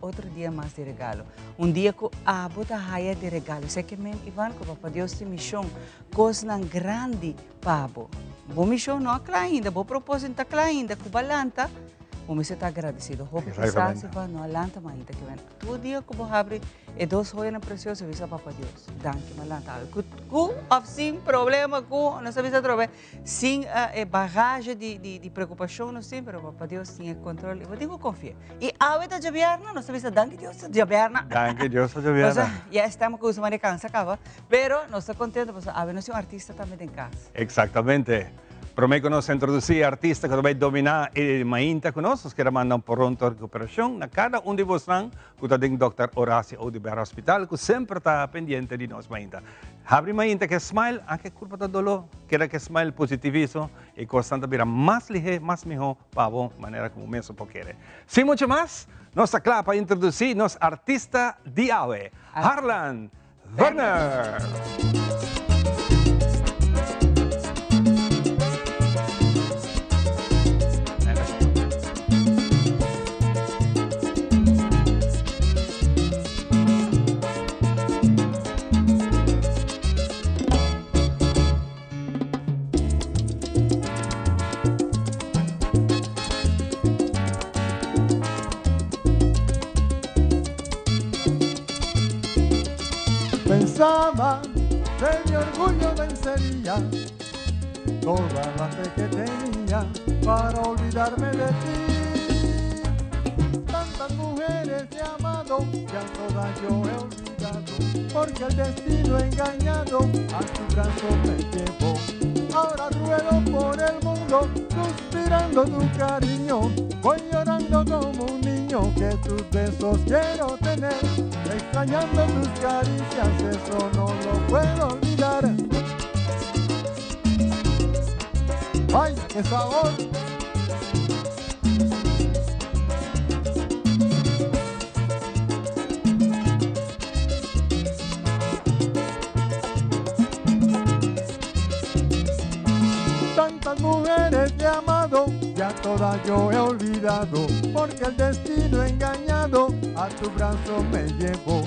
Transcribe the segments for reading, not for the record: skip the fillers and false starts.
Otro dia mas di regalo. Un dia ku abo ta haya di regalo. Esei ke men, Ivan, ku Papa Dios tin mishon, kosnan grandi pa bo. Bo mishon no a kla ainda, bo propósito no ta kla ainda. Ku bo a lanta, bo mester ta agradesido. Hopi kisas, Ivan, no a lanta mas ainda. Ke men, tur dia ku bo habri e dos hoyonan presioso, bisa Papa Dios, danki mi a lanta awe. Ku ku òf sin problema, ku, nos ta bisa atrobe. Sin e bagaje di preocupacion nos tin, pero Papa Dios tin e control y bo tin cu confia. Y awe ta djabièrnè, nos ta bisa danki Dios ta djabièrnè. Danki Dios ta djabièrnè. Pasobra ya estamos cu usa cansa caba, pero nos ta contento pasobra awe nos tin un artista tambe den cas. Exactamente. Prome cu nos introduci e artista cu ta bay domina e mainta cu nos, nos kier a manda un pronto recuperacion na cada un di bosnan cu ta den Dòkter Horacio Oduber Hospital cu semper ta pendiente di nos mainta. Habri mainta ke smile, anke kurpa ta doló, keda ke smile positiviso i kosnan ta bira mas lihé, mas mihó pa bo manera ku bo mes por kere. Sin mucho mas, nos ta kla pa introdusí nos artista di awe, Harlan Werner! Pensaba que mi orgullo vencería toda la fe que tenía para olvidarme de ti. Tantas mujeres he amado, ya todas yo he olvidado, porque el destino engañado a su brazo me llevó. Ahora ruedo por el mundo, suspirando tu cariño, voy llorando como un niño que tus besos quiero tener, extrañando tus caricias, eso no lo puedo olvidar. ¡Ay, qué sabor! Tantas mujeres he amado, ya todas yo he olvidado, porque el destino engañado a tu brazo me llevó.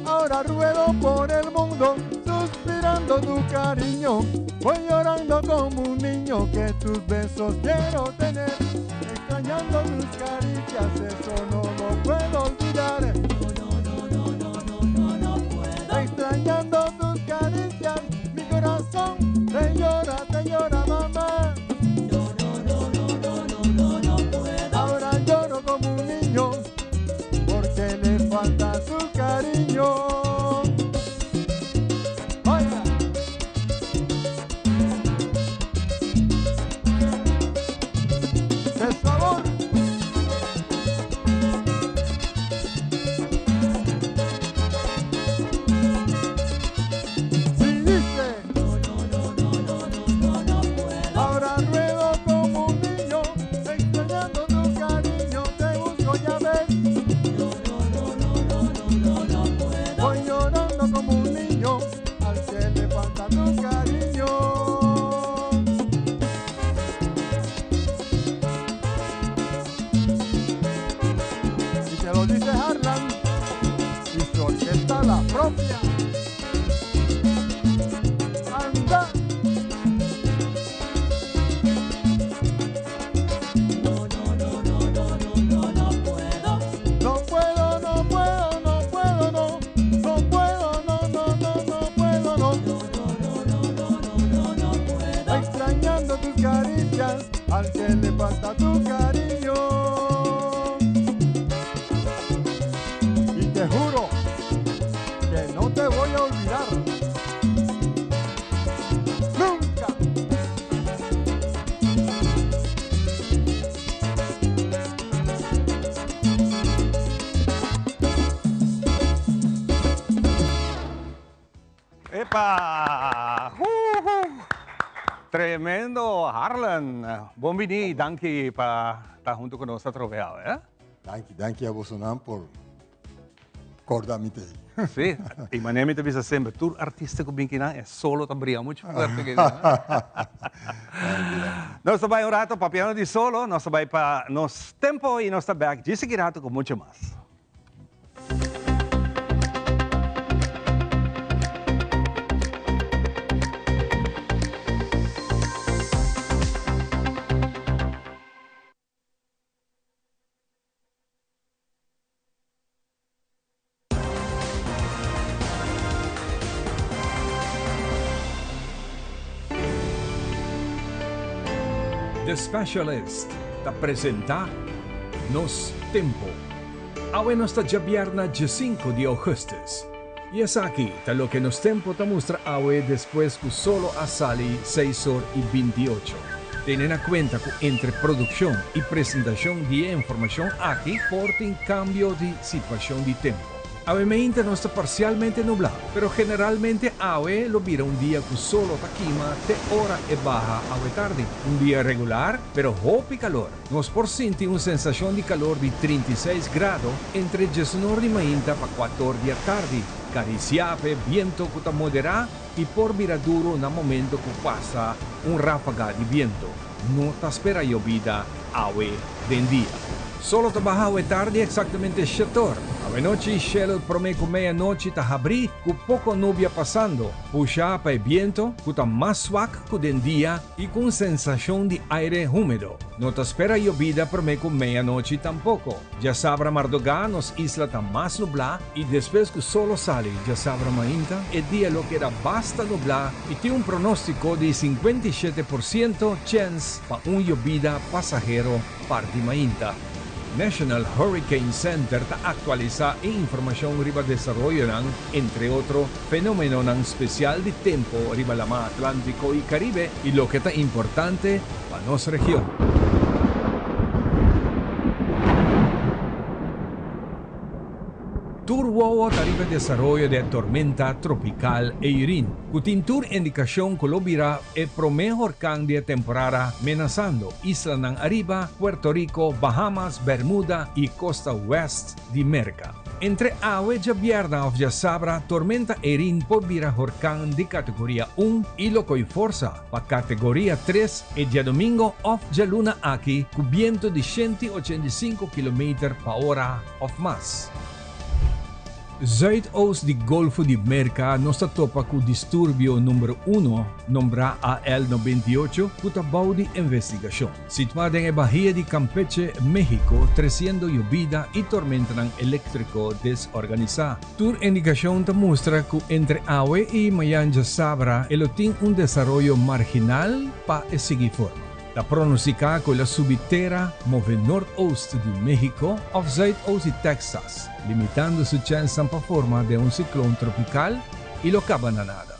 Ahora ruedo por el mundo, suspirando tu cariño, voy llorando como un niño que tus besos quiero tener, extrañando tus caricias, eso no lo puedo olvidar. No, no, no, no, no, no, no, no puedo. Extrañando tus caricias, mi corazón te llora, te llora, mamá. No, no, no, no, no, no, no, no puedo. Ahora lloro como un niño, porque le falta su cariño. Oiga. ¡Qué sabor! Sí, dice. No, no, no, no, no, no, no, no puedo. Ahora ruedo como un niño, extrañando tu cariño, te busco ya ves. No, no, no, no, no, no, no, no puedo. Voy llorando como un niño, al que le falta tu cariño. Y te lo dice Harlan y su orquesta la propia. Anda. No, no, no, no, no, no, no, no puedo. No puedo, no puedo, no puedo, no. No puedo, no, no, no, no puedo, no. No, no, no, no, no, no, no, no puedo. Extrañando tus caricias, al que le falta tu cariño. Y te juro que no te voy a olvidar. Nunca. Epa! Huhu! Tremendo, Harlan. Bon bini, danki pa ta hunto cu nos atrobe awe, eh? Danki, danki a bosonan por corda mi tei. Sí, y manera mi ta bisa semper, tur artista cu bin kinan e solo ta bria mucho fuerte kinan. Danki, danki. Nos ta bay un rato papiando di solo, nos ta bay pa nos tempo y nos ta back djis aki rato cu mucho mas. The Specialist ta presenta Nos Tempo. Awe nos ta djabièrna djesinko di ougùstùs. I esaki ta loke nos tempo ta mustra awe despues ku solo a sali seis or i bintiocho. Tene na kuenta ku entre produkshon i presentashon di e informashon aki por tin kambio di situashon di tempo. Awe meinta nos ta parsialmente nublá, pero generalmente awe lo bira un dia ku solo ta kima te ora e baha awe tardi. Un dia regular, pero hopi kalor. Nos por sinti un sensashon di kalor di 36 grado entre diesunor di mainta pa kuator di atardi, karisiá pa e biento ku ta moderá i por bira duru na momento ku pasa un ráfaga di biento. No ta spera yobida awe den dia. Solo ta baha awe tardi eksaktamente shetor. Awe nochi shelu promé ku mea nochi ta habrí ku poko nubia pasando, pushá pa e biento ku ta mas swak ku den dia i ku un sensashon di aire húmedo. No ta spera yobida promé ku mea nochi tampoko. Djasabra mardugá nos isla ta mas nublá i despues ku solo sali djasabra mainta e dia lo keda basta nublá i tin un pronóstiko di 57% chèns pa un yobida pasahero parti mainta. National Hurricane Center ta aktualisá e informashon riba desaroyonan, entre otro fenómenonan spesial di tempu riba Lamá Atlántiko i Karibe i loke ta importante pa nos region. Tur wowo ta riba e desaroyo di e tormenta tropikal Eirin, ku tin tur indikashon ku lo bira e promé horkan di e temporada menasando islanan ariba, Puerto Rico, Bahamas, Bermuda i kosta wèst di Merka. Entre awe djabièrnè òf djasabra, tormenta Eirin por bira horkan di kategoria un i lo koi forsa pa kategoria tres e djadomingo òf djaluna aki ku bientu di 185 kilometer pa ora òf mas. Zuidoost di Golfo di Merka nos ta topa ku disturbio number uno, nombrá AL 98, ku ta bou di investigashon. Situá den e bahia di Campeche, México, tresiendo yobida i tormentanan eléktriko desorganisá. Tur indikashon ta mustra ku entre awe i mayan djasabra e lo tin un desaroyo marginal pa e sigui forma. Ta pronosticá cu el a subi tera move noordoost di Mexico of zuidoost di Texas, limitando su chensnan pa forma den un ciclon tropical y lo caba na nada.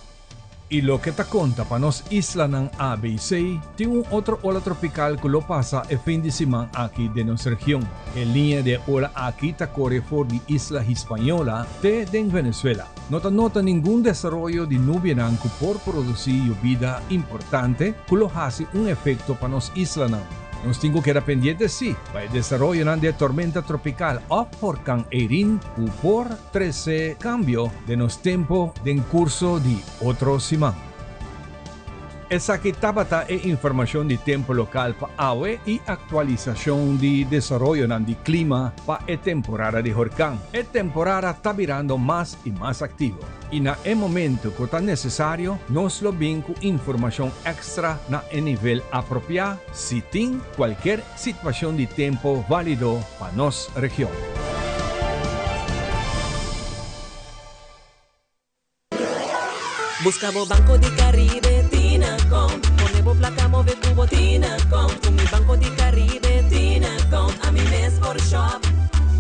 Y loke ta conta pa nos islanan ABC, tin un otro ola tropical cu lo pasa e fin di siman aki den nos region. E liña di e ola aki ta core for di isla Hispañola te den Venezuela. No ta nota ningun desaroyo di nubianan ku por produsí yobida importante ku lo hasi un efekto pa nos islanan. Nos tin ku keda pendiente sí pa e desaroyonan di e tormenta tropikal òf horkan Eirin ku por trese kambio den nos tempu den kurso di otro siman. Esaki tabata e informashon di tempu lokal pa awe i aktualisashon di desaroyonan di klima pa e temporada di horkan. E temporada ta birando mas i mas aktivo i na e momentu ku ta nesesario nos lo bin ku informashon èkstra na e nivel apropiá si tin kualker situashon di tempu válido pa nos region. Busca bo Banco di Caribe Tinacom. Pone bo placa move cu bo Tinacom. Cu mi Banco di Caribe Tinacom. Ami mes por shop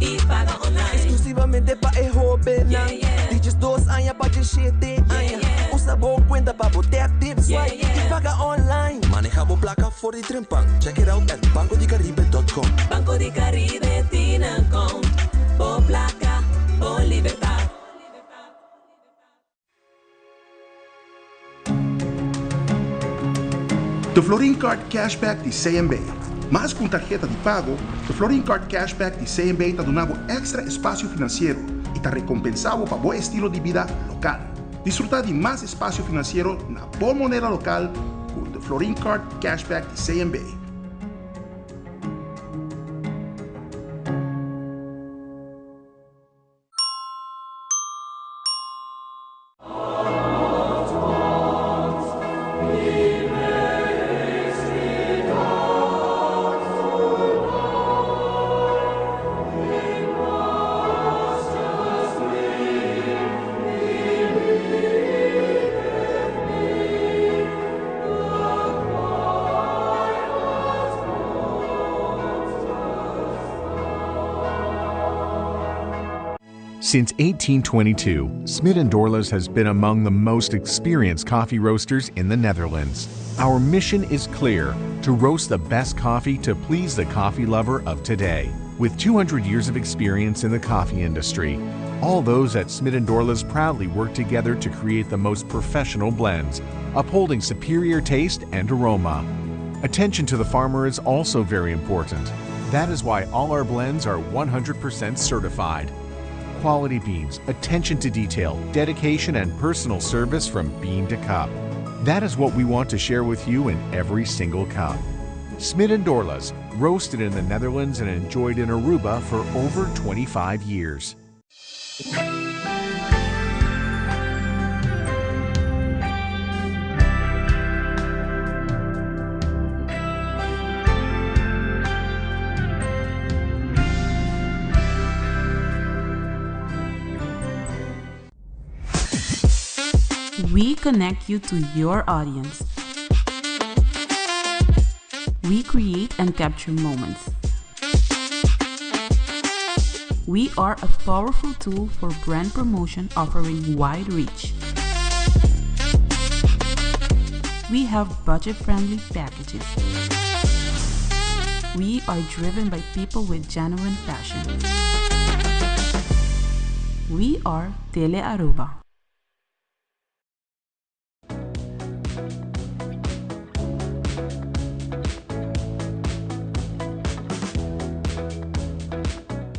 y paga online. Exclusivamente pa e hobennan. Di 12 aña pa 17 aña. Usa bo cuenta pa bo tap, tip, swipe y paga online. Maneha bo placa for di trempan. Check it out at bancodicaribe.com. Banco di Caribe Tinacom. Bo placa, bo libertad. The Florin Card Cashback di CMB. Mas ku un tarheta di pago, The Florin Card Cashback di CMB ta duna bo èkstra espasio finansiero i ta rekompensá bo pa bo estilo di bida lokal. Disfrutá di mas espasio finansiero na bo moneda lokal ku The Florin Card Cashback di CMB. Since 1822, Smit & Dorlas has been among the most experienced coffee roasters in the Netherlands. Our mission is clear, to roast the best coffee to please the coffee lover of today. With 200 years of experience in the coffee industry, all those at Smit & Dorlas proudly work together to create the most professional blends, upholding superior taste and aroma. Attention to the farmer is also very important. That is why all our blends are 100% certified. Quality beans, attention to detail, dedication and personal service from bean to cup. That is what we want to share with you in every single cup. Smit & Dorlas, roasted in the Netherlands and enjoyed in Aruba for over 25 years. We connect you to your audience. We create and capture moments. We are a powerful tool for brand promotion offering wide reach. We have budget-friendly packages. We are driven by people with genuine passion. We are Tele Aruba.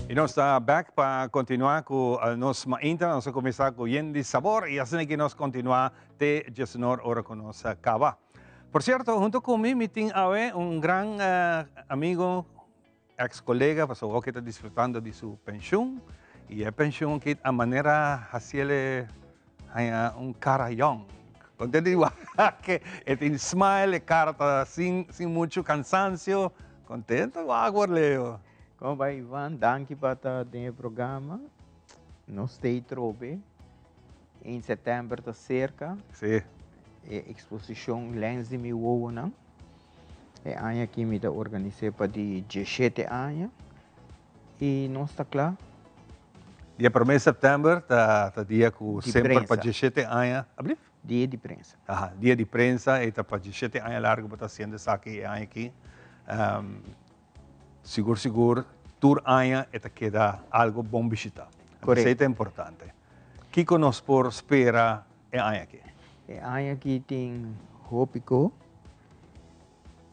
Y nos ta back pa continua cu nos mainta. Nos a cuminsa cu yen di sabor y asina ki nos continua te djesenor ora cu nos caba. Por cierto, hunto cu mi, mi tin awe un gran amigo, ex colega, pasobra awor ki ta disfrutando di su pensioen y e pensioen aki a manera haciele haña un cara young. Contento di wak e tin smile, e cara ta sin sin mucho cansancio. Contento wak Leo. Como bai Ivan, danki pa ta den e programa. Nos ta trobe. In september ta cerca. Sí. E exposicion Lens di mi wowonan. E aña aki mi ta organis'é pa di diesshete aña i nos ta kla. Dia promé sèptèmber ta ta dia ku semper pa diesshete aña, ablief? Dia di prensa. Aha, dia di prensa e ta pa diesshete aña largu bo ta hasiendo esaki e aña aki. Sigur sigur tur aña e ta keda algu bon bishitá. Korekto. Esei ta importante. Kiko nos por spera e aña aki? E aña aki tin hopi ko.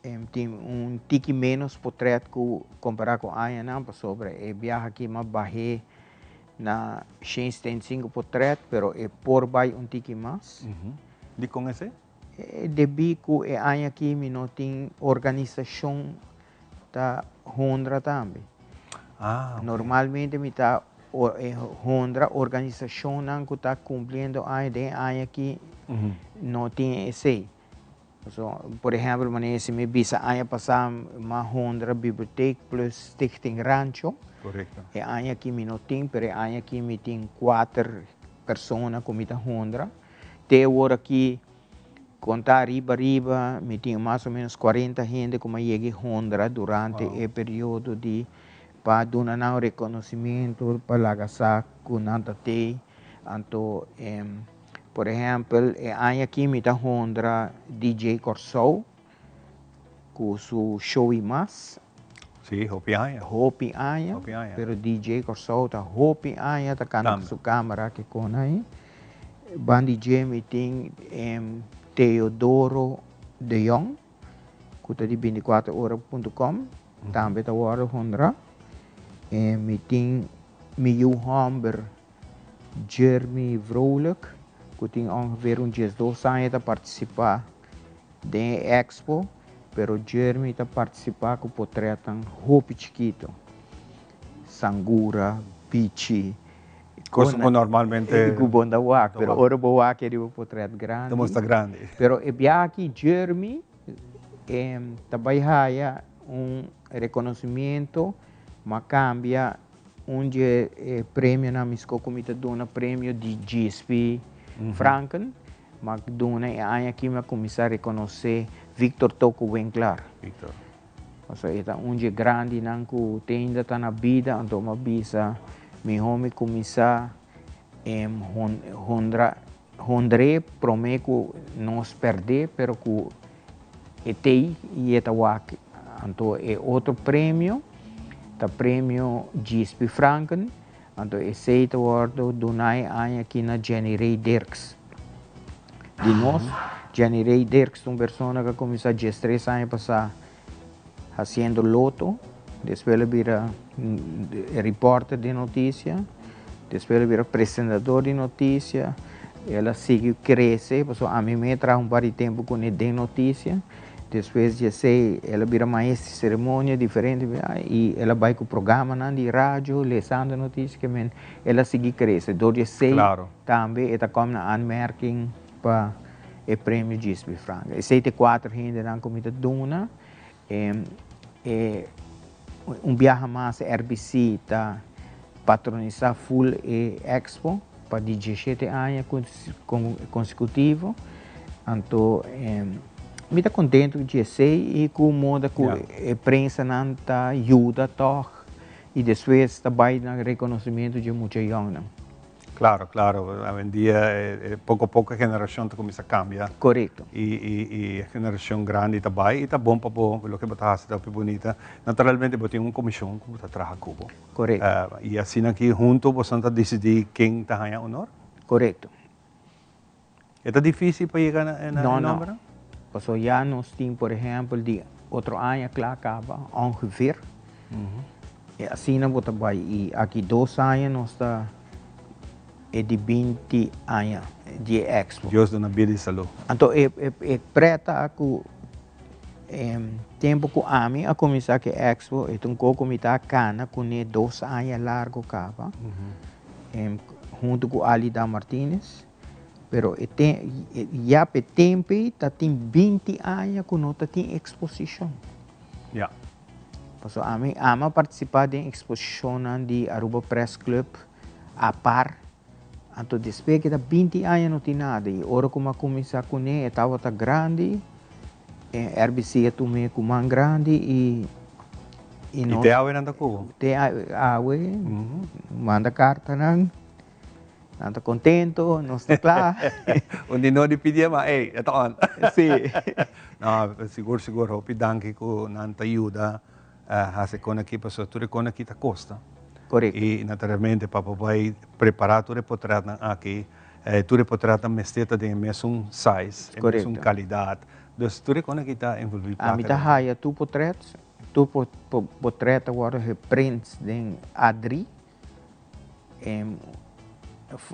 Tin un tiki menos potret ku kompará ku añanan pasobra e biaha aki m'a bah'é na shen setenta i sinku potret pero e por bai un tiki mas. Dikon esei? Debí ku e aña aki mi no tin organisashon ta honra tambe. Normalmente mi ta honra organisashonnan ku ta kumpliendo aña den e aña aki no tin esei. Por ehèmpel manera si mi bisa aña pasá mi a honra Bibliotheek plus Stichting Rancho. E aña aki mi no tin pero e aña aki mi tin kuater persona ku mi ta honra. Te awor aki konta riba riba mi tin mas o menos kuarenta hende ku mi a yega honra durante e periodo di pa duna nan rekonosimentu pa laga sa ku nan ta tei. Anto por ehèmpel e aña aki mi ta honra DJ Kòrsou ku su show i mas. Sí, hopi aña. Hopi aña. Hopi aña. Pero DJ Kòrsou ta hopi aña ta kanta ku su kamera ke kon ahí. Ban di dje mi tin Theodoro de Jong ku ta di bintikuater ora punto com tambe ta wòrdu honrá. Mi tin mi yu hòmber Jeremy Vrolijk ku tin ongeveer un diesdos aña ta partisipá den e expo, pero Jeremy ta partisipá ku potretnan hopi chikitu. Sangura, bichi. Cos cu normalmente. Cu bo no ta wak, pero ora bo wak e riba potret grandi. Ta muestra grandi. Pero e biaha aki Jeremy ta bay haya un reconocimiento, ma cambia un di e premionan misco cu mi ta duna premio di GSP Franken, ma duna e aña aki mi a cuminsa reconoce Victor Toko Winklaar. Victor. Pasobra e ta un dje grandinan ku te ainda ta na bida, anto mi a bisa Mihó mi kuminsá honra honr'é promé ku nos pèrd'é, pero ku e t'ei i e ta wak. Anto e otro premio ta premio Djispi Franken, anto esei ta wòrdu duná e aña aki na Jenny Ray Dirks. Di nos, Jenny Ray Dirks ta un persona ku a kuminsá diestres aña pasá Haciendo loto, despues el a bira reporter di noticia, despues el a bira presentador di noticia, el a sigui crece, pasobra ami mes traha un par di tempo cune den noticia, despues di esey el a bira maestro di ceremonia diferente y el a bay cu programanan di radio lesando noticia, ke men el a sigui crece, door di esey tambe e ta come na aanmerking pa e premio Djispi Frank. Esei ta e kuater hendenan ku mi ta duna. E un biaha mas RBC ta patronisá full e expo pa di diesshete aña konsekutivo. Anto mi ta kontentu ku esei i ku moda ku e prensanan ta yuda tòg i despues ta bai na rekonosementu dje mucha yòngnan. Claro, claro. Awendia poco poco e generacion ta cuminsa cambia. Correcto. Y y e generacion grandi ta bay y ta bon pa bo loke bo ta haci ta hopi bunita. Naturalmente bo tin un comision cu bo ta traha cu bo. Correcto. Y asina aki hunto boso ta dicidi ken ta haya honor? Correcto. E ta dificil pa yega na e No, no. nombernan? Pasobra ya nos tin por ehempel di otro aña cla caba ongeveer. E asina bo ta bai y aki dos aña nos ta e di binti aña di e expo. Dios duna bida y salud. Anto e e pret ta cu e tempo cu ami a cuminsa cu e expo e ta un coco mi ta cana cune dos aña largo caba hunto cu Alida Martinez. Pero e te, ya p'e tempo ei ta tin binti aña ku no ta tin eksposishon. Ya. Pasobra ami ama partisipá den eksposishonnan di Aruba Press Club apar. Anto despues ke ta binti aña no tin nada. I ora ku mi a kuminsá kuné e tabata grandi, e RBC a tum'é ku man grandi i i I nos. te awe nan ta ku bo? Te awe, manda kartanan. Nan ta contento, nos ta cla. Un di no di pidi ma ey, e ta on. Sí. No, sigur sigur hopi danki cu nan ta yuda haci e con aki pasobra tur e con aki ta costa. Correcto. Y naturalmente pa bo bay prepara tur e potretnan aki, tur e potretnan mester ta den e mesun size, e mesun calidad. Dus tur e con aki ta envolvi placa. Ami ta haya tur potret, tur potret ta wordo geprint den A3.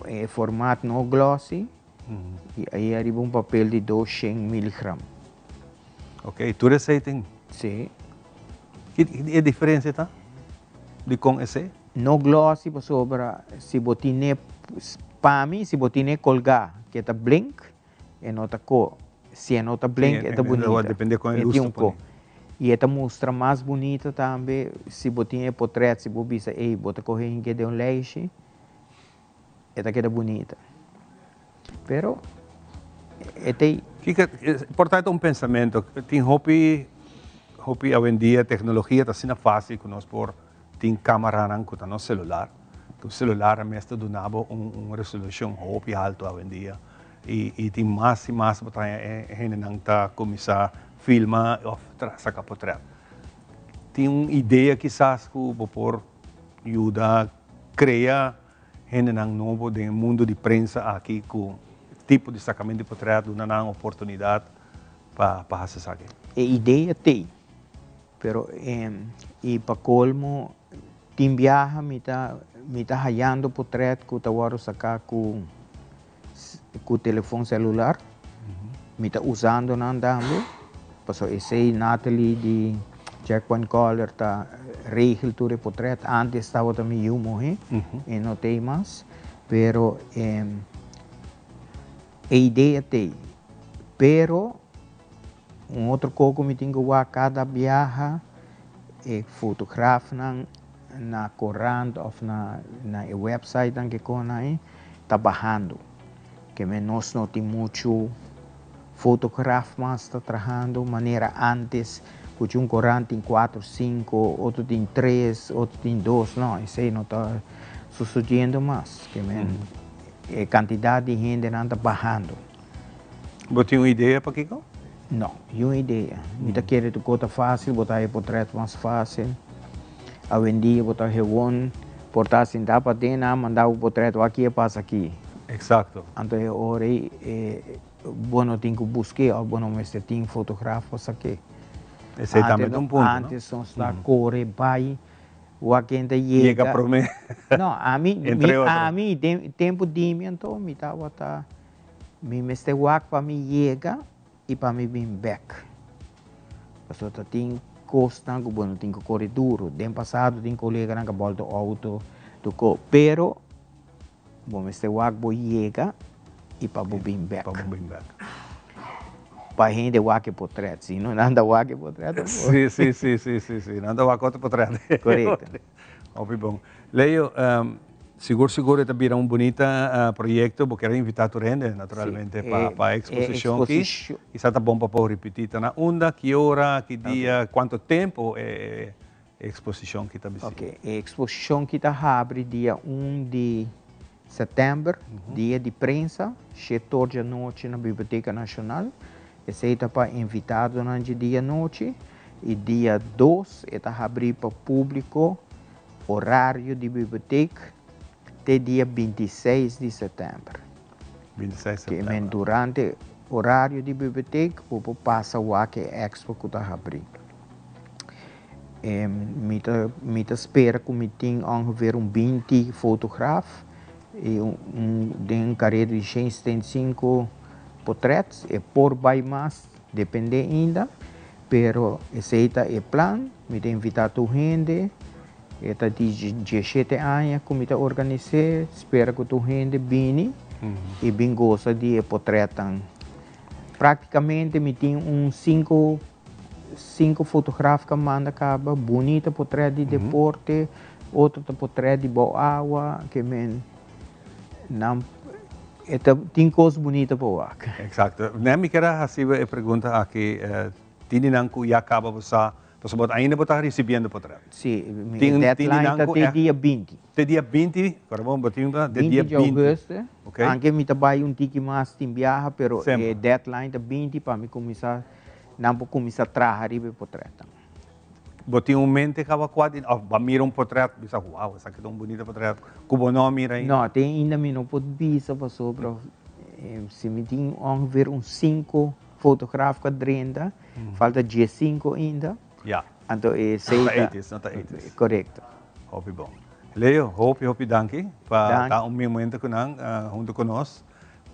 E formaat no glossy y ahí ariba un papel di 200 miligram. Ok, tur esey tin? Sí. Ki e diferencia ta? Dikon esey? No glossy pasobra si bo tine, pa mi si bo tine colga ke ta blink e no ta ko. Si e no ta blink e ta bunita. Depende con e luz ta pone. Y e ta mustra mas bunita tambe si bo tin e potret, si bo bisa ey bo ta coge hinke den un lijstje, e ta keda bunita. Pero e ta. Kiko, por ta e ta un pensamento, tin hopi, hopi awendia tecnologia ta asina facil cu nos por tin camaranan cu ta nos celular, cu celular a mes ta duna bo un resolucion hopi alto awendia. I tin mas i mas bo ta haña e hendenan ta kuminsá filma òf saka potrèt. Tin un idea kisas ku bo por yuda krea hendenan nobo den e mundu di prensa aki ku tipo di sakamentu di potrèt, duna nan oportunidat pa hasi esaki? E idea t'ei, pero i pa kolmo tin biaha mi ta mi ta hayando potrèt ku ta wòrdu saká ku Ku telefon celular mi ta usando nan tambe pasobra esey Natalie di Checkpoint Color ta regel tur e potret antes tabata mi yu muhe e no tey mas pero e idea tey pero un otro ko ku mi tin ku wak kada biaha e fotografnan na korant of na na e websitenan ke kon ai ta bahando. Ke men nos no tin muchu fotograf mas ta trahando manera antes ku cu un korant tin kuater, sinku, otro tin tres, otro tin dos, no esei no ta. sucediendo mas. Ke men e cantidad di hendenan ta bahando. Bo tin un idea pakico? No, niun idea. Mi ta kere tur cos ta facil, bo ta haña potret mas facil. Awendia bo ta gewoon por ta sinta paden nan a manda bo potret wak ki a pasa aki. Exacto. Anto e ora ei bo no tin cu busque of bo no mester tin fotograaf pa saque. Esey tambe ta un punto, no? Antes nos ta core bay wak ken ta yega. Yega prome. No, ami, Entre otro. ami den tempo di mi anto mi tabata. Mi mester wak pa mi yega i pa mi bin bek. Pasobra ta tin kosnan ku bo no tin ku kore duru. Den pasado tin koleganan ku a bòlta outo tur ko. Pero bo mester wak bo yega i pa bo bin bek. Pa bo bin bek. Pa hende wak e potrèt. Si no nan ta wak e potrèt tampoco. Si, si, si, si, si, si. Nan ta wak otro potrèt. Korekto. Hopi bon. Leo, sigur sigur e ta bira un bunita proyecto, bo kier a invita tur hende naturalmente pa pa e exposicion aki. Kisa ta bon pa por ripiti ta na unda, ki ora, ki dia, cuanto tempo e exposicion aki ta bisi. Ok, e exposicion aki ta habri dia un di september, dia di prensa, shete or di anochi na Biblioteca Nacional. Esey ta pa invitadonan dje dia anochi y dia dos e ta habri pa publico horario di bibliotek te dia 26 di september. 26 Ke september. men durante horario di bibliotek bo por pasa wak e expo ku ta habri. E mi ta mi ta spera ku mi tin ongeveer un 20 fotograaf y un un den un kareda di 175 potret. E por bai mas, depende ainda, pero esei ta e plan. Mi ta invitá tur hende. E ta di diesshete aña ku mi ta organis'é. Spera ku tur hende bini i bin gosa di e potretnan. Práktikamente mi tin un sinku sinku fotograf ku a manda kaba bunita potret di deporte, otro ta potret di bou awa, ke men nan e ta tin kos bunita pa wak. Eksakto. Nen mi kier a hasi bo e pregunta aki. Tin di nan ku ya kaba bo sa, pasobra bo ainda bo ta risibiendo potret. Si, mi e deadline ta te dia 20. Te dia 20, kòrda bon, bo tin ta te dia 20. 20 di augustus, anke mi ta bai un tiki mas tin biaha, pero e deadline ta 20 pa mi kuminsá, nan por kuminsá traha riba e potretnan. Bo tin un mente kaba kua di, òf bo a mira un potret, bisa, wow, esaki ta un bunita potret, ku bo no a mira ainda? No, te ainda mi no por bisa pasobra si mi tin ongeveer un sinku Fotograaf ku a drenta, falta diesinco ainda. Ya. Anto e sei ta. No ta eitis, no ta eitis. Korekto. Hopi bon. Leo, hopi hopi danki pa ta un momento ku nan hunto ku nos.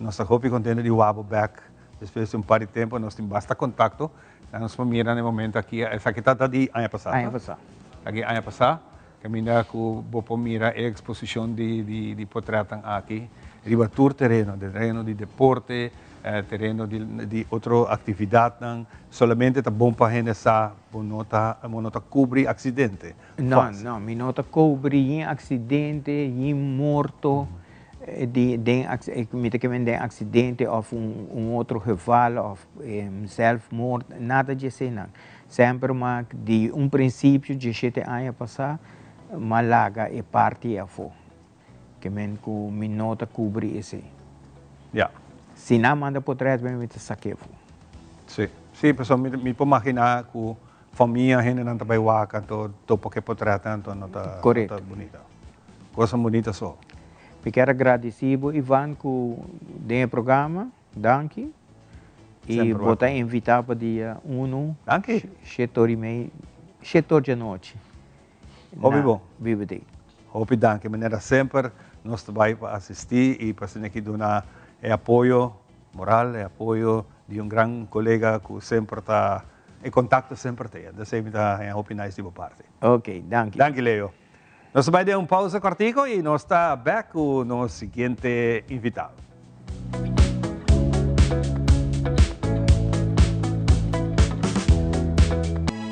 Nos ta hopi kontento di wak bo bek despues di un par di tempo. Nos tin basta kontakto. Nos por mira na e momento aki, esaki ta ta di aña pasá. Aña pasá. Aki aña pasá. Caminda cu bo por mira e exposicion di potretnan aki riba tur tereno, tereno di deporte, tereno di otro actividadnan. Solamente ta bon pa hende sa bo no ta bo no ta cubri accidente. No, no, mi no ta cubri yin accidente, yin morto di den mi ta keme den accidente of un otro geval of zelfmoord, nada di eseinan. Semper m'a di un prinsipio diesshete aña pasá m'a laga e parti afó. Ke men ku mi no ta kubri esei. Ya. Si nan manda potrèt pa mi, mi ta sak'é afó. Sí. Sí, pasobra mi mi por maginá ku famia hendenan ta bai wak anto topa ku e potrètnan anto no ta no ta bunita. Kosa bunita so. Mi kier a gradisí bo Ivan ku den e programa. Danki. I bo ta invitá pa dia unu, shete ora i mei, shete ora djanochi na Bibliotek. Hopi danki. Manera semper nos ta bai pa asistí i pa asina ki duna e apoyo moral, e apoyo di un gran kolega ku semper ta, e kontakto semper ta ei. Entonces mi ta haña hopi nice di bo parti. Ok, danki. Danki Leo. Nos ta bai den un pausa kortiko i nos ta bek ku nos siguiente invitado.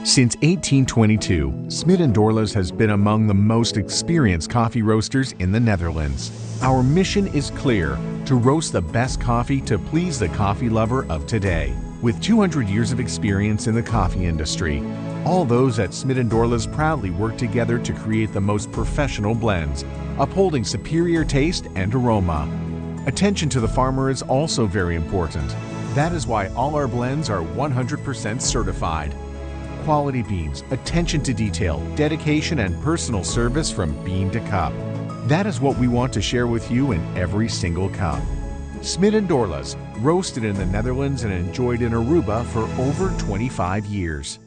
Since 1822, Smit & Dorlas has been among the most experienced coffee roasters in the Netherlands. Our mission is clear to roast the best coffee to please the coffee lover of today. With 200 years of experience in the coffee industry, All those at Smit & Dorlas proudly work together to create the most professional blends, upholding superior taste and aroma. Attention to the farmer is also very important. That is why all our blends are 100% certified. Quality beans, attention to detail, dedication, and personal service from bean to cup. That is what we want to share with you in every single cup. Smit and Dorlas, roasted in the Netherlands and enjoyed in Aruba for over 25 years.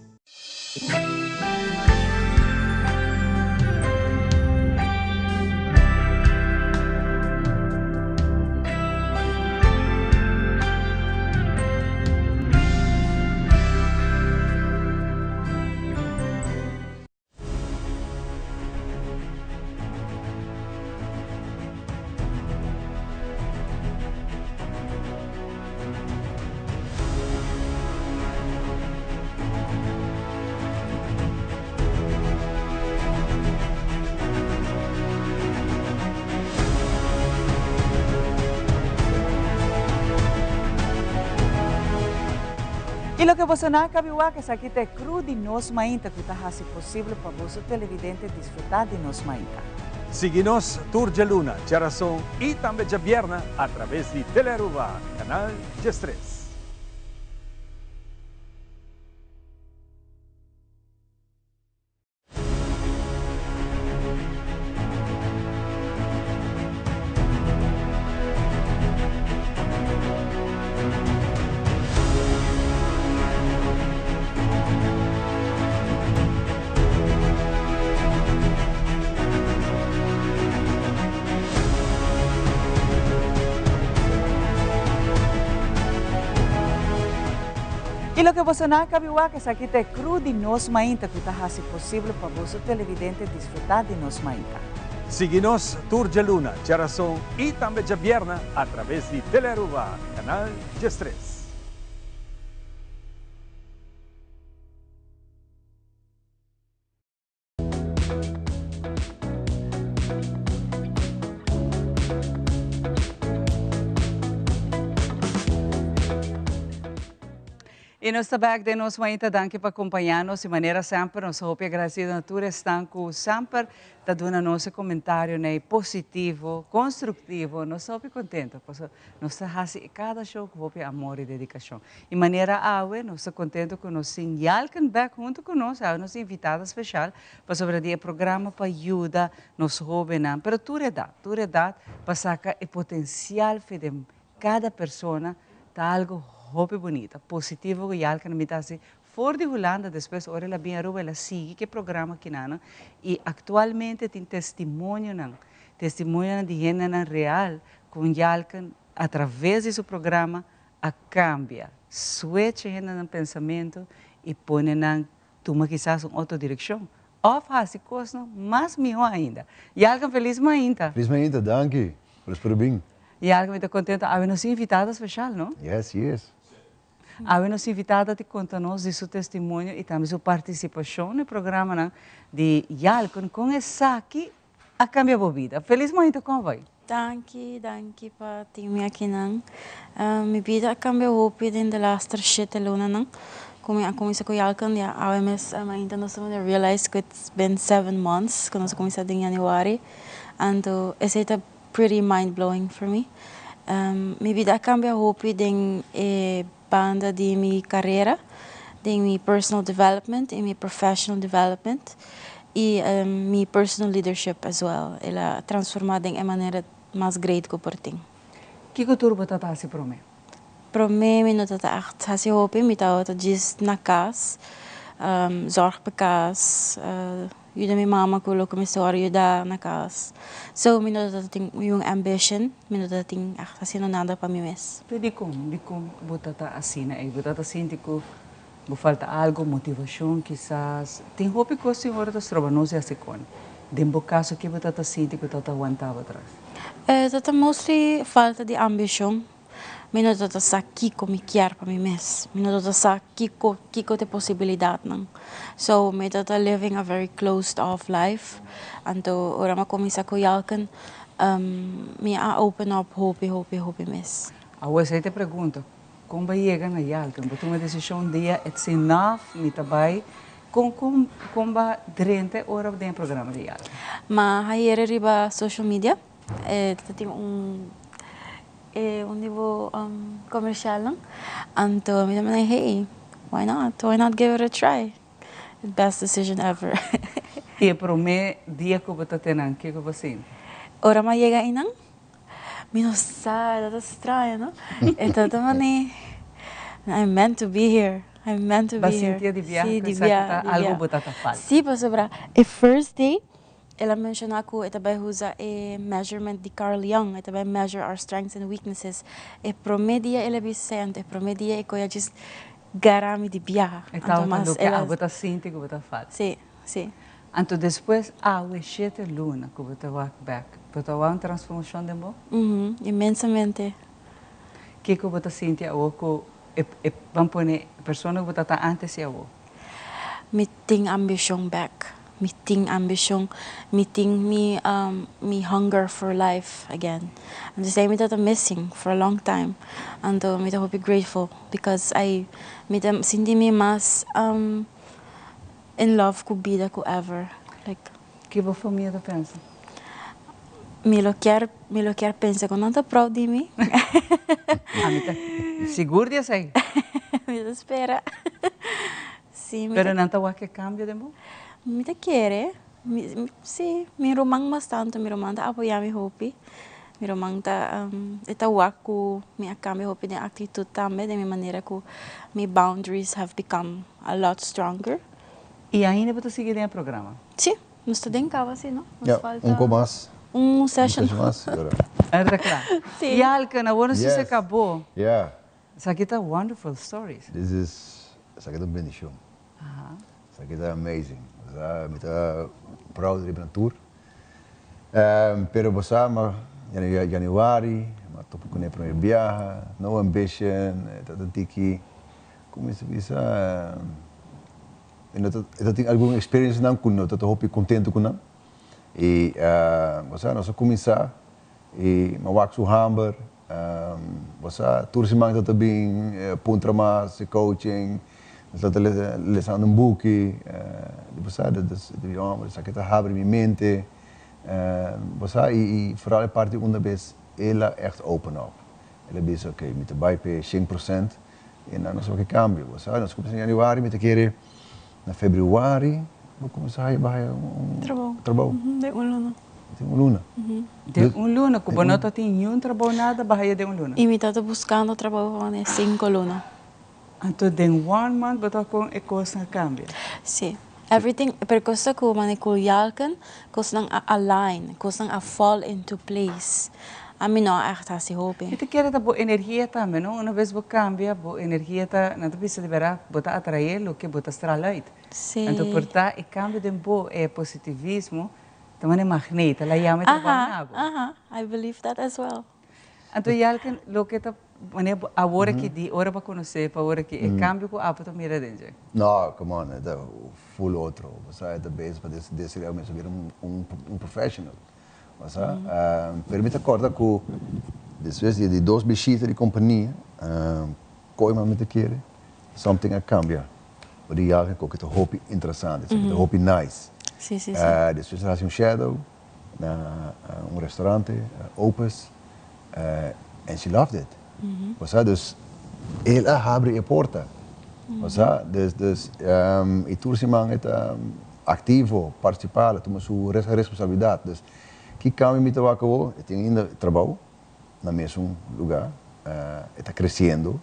Y loke boso nan a cabiwa cu esaki ta e crew di Nos Mainta cu ta haci posible pa boso televidente disfruta di Nos Mainta. Sigui nos tur djaluna, djarason y tambe djabierna a traves di Telearuba, canal 13. Y loke boso nan a cabi wak esaki ta e crew di Nos Mainta cu ta haci posible pa boso televidente disfruta di Nos Mainta. Sigui nos tur djaluna, djarason y tambe djabierna a traves di Telearuba, canal 13. Y nos ta back den nos mainta. Danki pa acompaña nos. Y manera semper, nos hopi agradecido na tur esnan cu semper ta duna nos e comentario nei positivo, constructivo. Nos hopi contento, paso nos ta haci cada show cu hopi amor y dedicacion. Y manera awe, nos ta contento cu nos tin Yalken bek hunto cu nos, awe nos invitada special pasobra di e programa pa yuda nos hobennan, pero tur edad, tur edad pa saca e potencial fe den cada persona ta algo hopi bunita, positivo cu Yalken a mita haci for di Hulanda, despues ora el a bin Aruba el a sigui cu e programa kinanan y actualmente tin testimonionan, testimonionan di hendenan real con Yalken a traves di su programa a cambia, switch e hendenan pensamento y pone nan tuma kisas un otro direccion of haci cosnan mas miho ainda. Yalken feliz mainta. Feliz mainta, danki. Por espero bin. Yalken mi ta contento awe nos invitada special, no? Yes, yes. Awe nos invitada ta conta nos di su testimonio y tambe su participacion na e programanan di Yalken con esaki a cambia bo bida. Feliz mainta, con bai? Danki, danki pa tin mi akinan. Mi bida a cambia hopi den de laster shete lunanan cu mi a cuminsa cu Yalken. Ya awe mes ainda nos ta realize cu it's been 7 months cu nos a cuminsa den januari. Anto esey ta pretty mind blowing for me. Mi bida a cambia hopi den e banda di mi carera, den mi personal development y mi professional development y mi personal leadership as well. El a transforma den e manera mas great cu por tin. Kico tur bo ta hasi prome? Prome mi no ta echt hasi hopi, mi tabata just na cas, zorg pa cas, yuda mi mama cu loke mi a yuda na cas. So mi no tin un ambition, mi no tin echt haciendo nada pa mi mes. Pero dicon bo ta asina? E bo ta sinti cu bo falta algo, motivacion kisas. Tin hopi cos tin ora ta stroba nos hasi con. Den bo caso, kico bo ta sinti cu ta wanta atras? Ta mostly falta di ambicion. Mi no ta sa kico mi kier pa mi mes. Mi no ta sa kico ta posibilidad nan. So mi ta living a very closed off life. Anto ora mi cuminsa cu Yalken, mi a open up hopi hopi hopi mes. Awor esey ta pregunta, con bo a yega na Yalken? Bo tuma decision dia it's enough, mi ta bay. Con con con b'a drenta ora den e programa di Yalken? M'a hay'e riba social media. E ta tin un e un di bo comercialnan. Anto mi ta manda hey, why not? Why not give it a try? The best decision ever. I e prome dia ku bo ta te nan, kiko bo sinti? Ora mi a yega einan, mi no sa, e ta straño, no? E ta ta mane, I'm meant to be here, I'm meant to be here. Bo sinti di biaha ku esaki ta algu bo ta ta falta? Si, pasobra e first day el a menciona ku e ta bai usa e measurement di Carl Jung, e ta bai measure our strengths and weaknesses. E prome dia el a bisa esei, anto e prome dia e koe a just gara mi di biaha. E tabata loke abo ta sinti ku bo ta falta. Si, si. Anto despues awe shete luna ku bo ta wak bek, bo ta wak un transformashon den bo? Uhum, inmensamente. Kiko bo ta sinti awo ku e, e, ban pone, e persona ku bo ta ta antes i awo? Mi tin ambishon bek. Mi tin ambishon. Mi tin mi, mi hunger for life again. Anto esei mi tabata missing for a long time. Anto mi ta hopi grateful because I, mi ta sinti mi mas in love ku bida ku ever. Like. Ki bo famia ta pensa? Mi lo kier, mi lo kier pensa ku nan ta proud di mi. Ami ta sigur di esei. Mi ta spera. Sí, mi Pero nan ta wak e cambio den bo? Mi ta kere. Mi, sí, mi ruman mas tanto, mi ruman ta apoya mi hopi. Mi ruman ta, e ta wak ku mi a cambia hopi den actitud tambe, den mi manera ku mi boundaries have become a lot stronger. I ainda bo ta sigui den e programa? Sí, nos ta den caba sí, no? Nos falta. Un ko mas. Un session. Un session mas, y ora. Ahora ta cla. Sí. Yalken, awor nos a cabo. Yeah. Esaki ta wonderful stories. This is, esaki ta un bendicion. Esaki ta amazing. Osea, mi ta proud riba nan tur. Pero bo sa, ma Januari, mi a topa cune prome biaha, no ambition, e ta tiki, como mi ta bisa, e no ta, e ta tin algun experiencianan cu no ta hopi contento cu nan. Y bo sa, nos a cuminsa y mi a wak su hamber, Bo sa, tur siman ta ta bin puntra mas di coaching, nos ta ta lesando un buki, di bo sa, di homber, esaki ta habri mi mente, bo sa, y vooral e parti unda bes el a echt open up, el a bisa ok, mi ta bai p'e shen por cent y nan nos wak e cambio, bo sa, nos cuminsa na januari, mi ta kere na februari bo cuminsa haya bai un trabou. Den un luna. Den un luna. Den un luna, cu bo no ta tin niun trabou nada, bo haya den un luna. Y mi ta ta buscando trabou pa mane cinco luna. Anto den one month bo ta con e cosnan a cambia? Si. Everything, pero cos ta cu mane cu Yalken, cosnan a align, cosnan a fall into place. Ami no a echt haci hopi. Mi ta kere ta bo energia tambe, no? Una bes bo cambia, bo energia ta, nan ta bisa di berdad, bo ta atrae loke bo ta stral uit. Si. Anto por ta e cambio den bo, e positivismo, Ta manera magneet, el a yama e trabou na bo. Aha, aha, I believe that as well. Anto Yalken, loke ta manera bo awor aki di ora bo a konosé pa awor aki, e kambio ku abo ta mira den dje? No, come on, e ta full otro. Bo sa, e ta bezig pa desarroyá mes, bira un professional. Bo sa, pero mi ta kòrda ku despues di e di dos bishita di kompania, koe mas mi ta kere, something a kambia. Bo di Yalken koke ta hopi interesante, esaki ta hopi nice. Sí, sí, sí. Despues a hasi un shadow na un restaurante, Opus, and she loved it. Bo sa, dus el a habri e porta. Bo sa, dus, dus, y tur siman e ta activo, participa, el a tuma su responsabilidad. Dus, ki cambio mi ta wak awo? E tin ainda trabou na mesun lugar, e ta creciendo.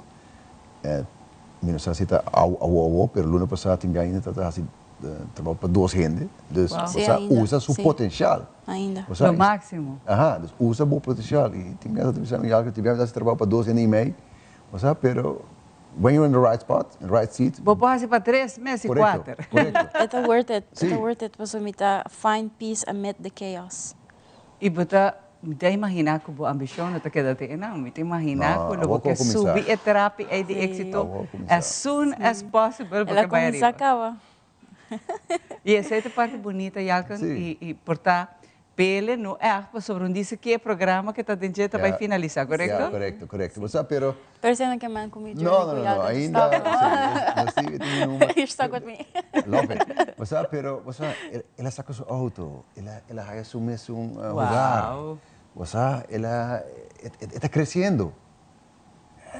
Mi no sa si ta awo awo, pero luna pasa tin bia ainda ta ta hasi trabou pa dos hende. Dus Wow. bo sa usa su potencial. Ainda. Bo sa, Lo maximo. Aha, dus usa bo potencial. Y tin bia ta bisa mi algo, tin bia mi ta hasi trabou pa dos hende y mei. Bo sa, pero when you're in the right spot, in the right seat. Bo por hasi pa tres mes y Correcto, cuater. correcto. E ta worth it, e ta Si. worth it pasobra mi ta find peace amid the chaos. Y bo ta, mi ta imagina cu bo ambicion no ta keda te enan. Mi ta imagina No, cu lo bo awor cu ke a cuminsa. subi e trapi ey di Si. exito Awor a cuminsa. as soon as possible bo El a ke bay cuminsa ariba. caba. Y esey ta parti bunita, Yalken, Si. y por ta. Pele no echt pasobra un dice ki e programa ke ta den dje ta bai finalisa, korekto? Ya, korekto, korekto. Bo sa pero. Pero esei no ke men ku mi No, no, no, no, ainda si, nos tin e number. You're stuck with me. Love it. Bo sa pero, bo sa, el a saka su auto, el a, el a haya su mesun hogar. Wow. Bo sa, el a, e ta creciendo.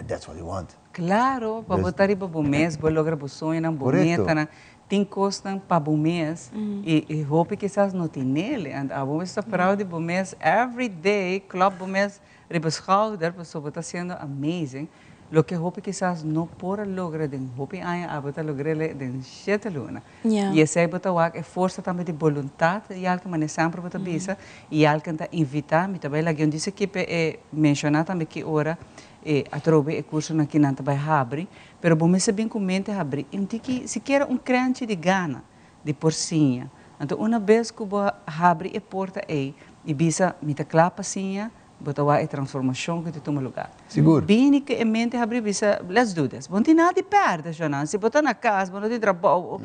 That's what you want. Claro, pa bo ta riba bo mes, bo logra bo soñonan, bo metanan. Tin cosnan pa bo mes y y hopi kisas no tin nele. And abo mes ta proud di bo mes every day, klop bo mes riba schouder pasobra bo ta haciendo amazing. Loke hopi kisas no por a logra den hopi aña, abo ta logr'ele den shete luna. Y esey bo ta wak e forsa tambe di boluntad y alken manera semper bo ta bisa y alken ta invita, mi ta bay laga un dice aki p'e e menciona tambe ki ora e atrobe e cursonan ki nan ta bay habri, pero bo mester bin cu mente habri y un tiki sikiera un krenchi di gana di por siña. Anto una bes cu bo habri e porta ey y bisa mi ta cla pa siña, Bo ta wak e transformashon ku ta tuma lugá. Sigur. Bini ku e mente habrí bisa, let's do this. Bo no tin nada di pèrdè, Jonan. Si bo ta na kas, bo no tin trabou,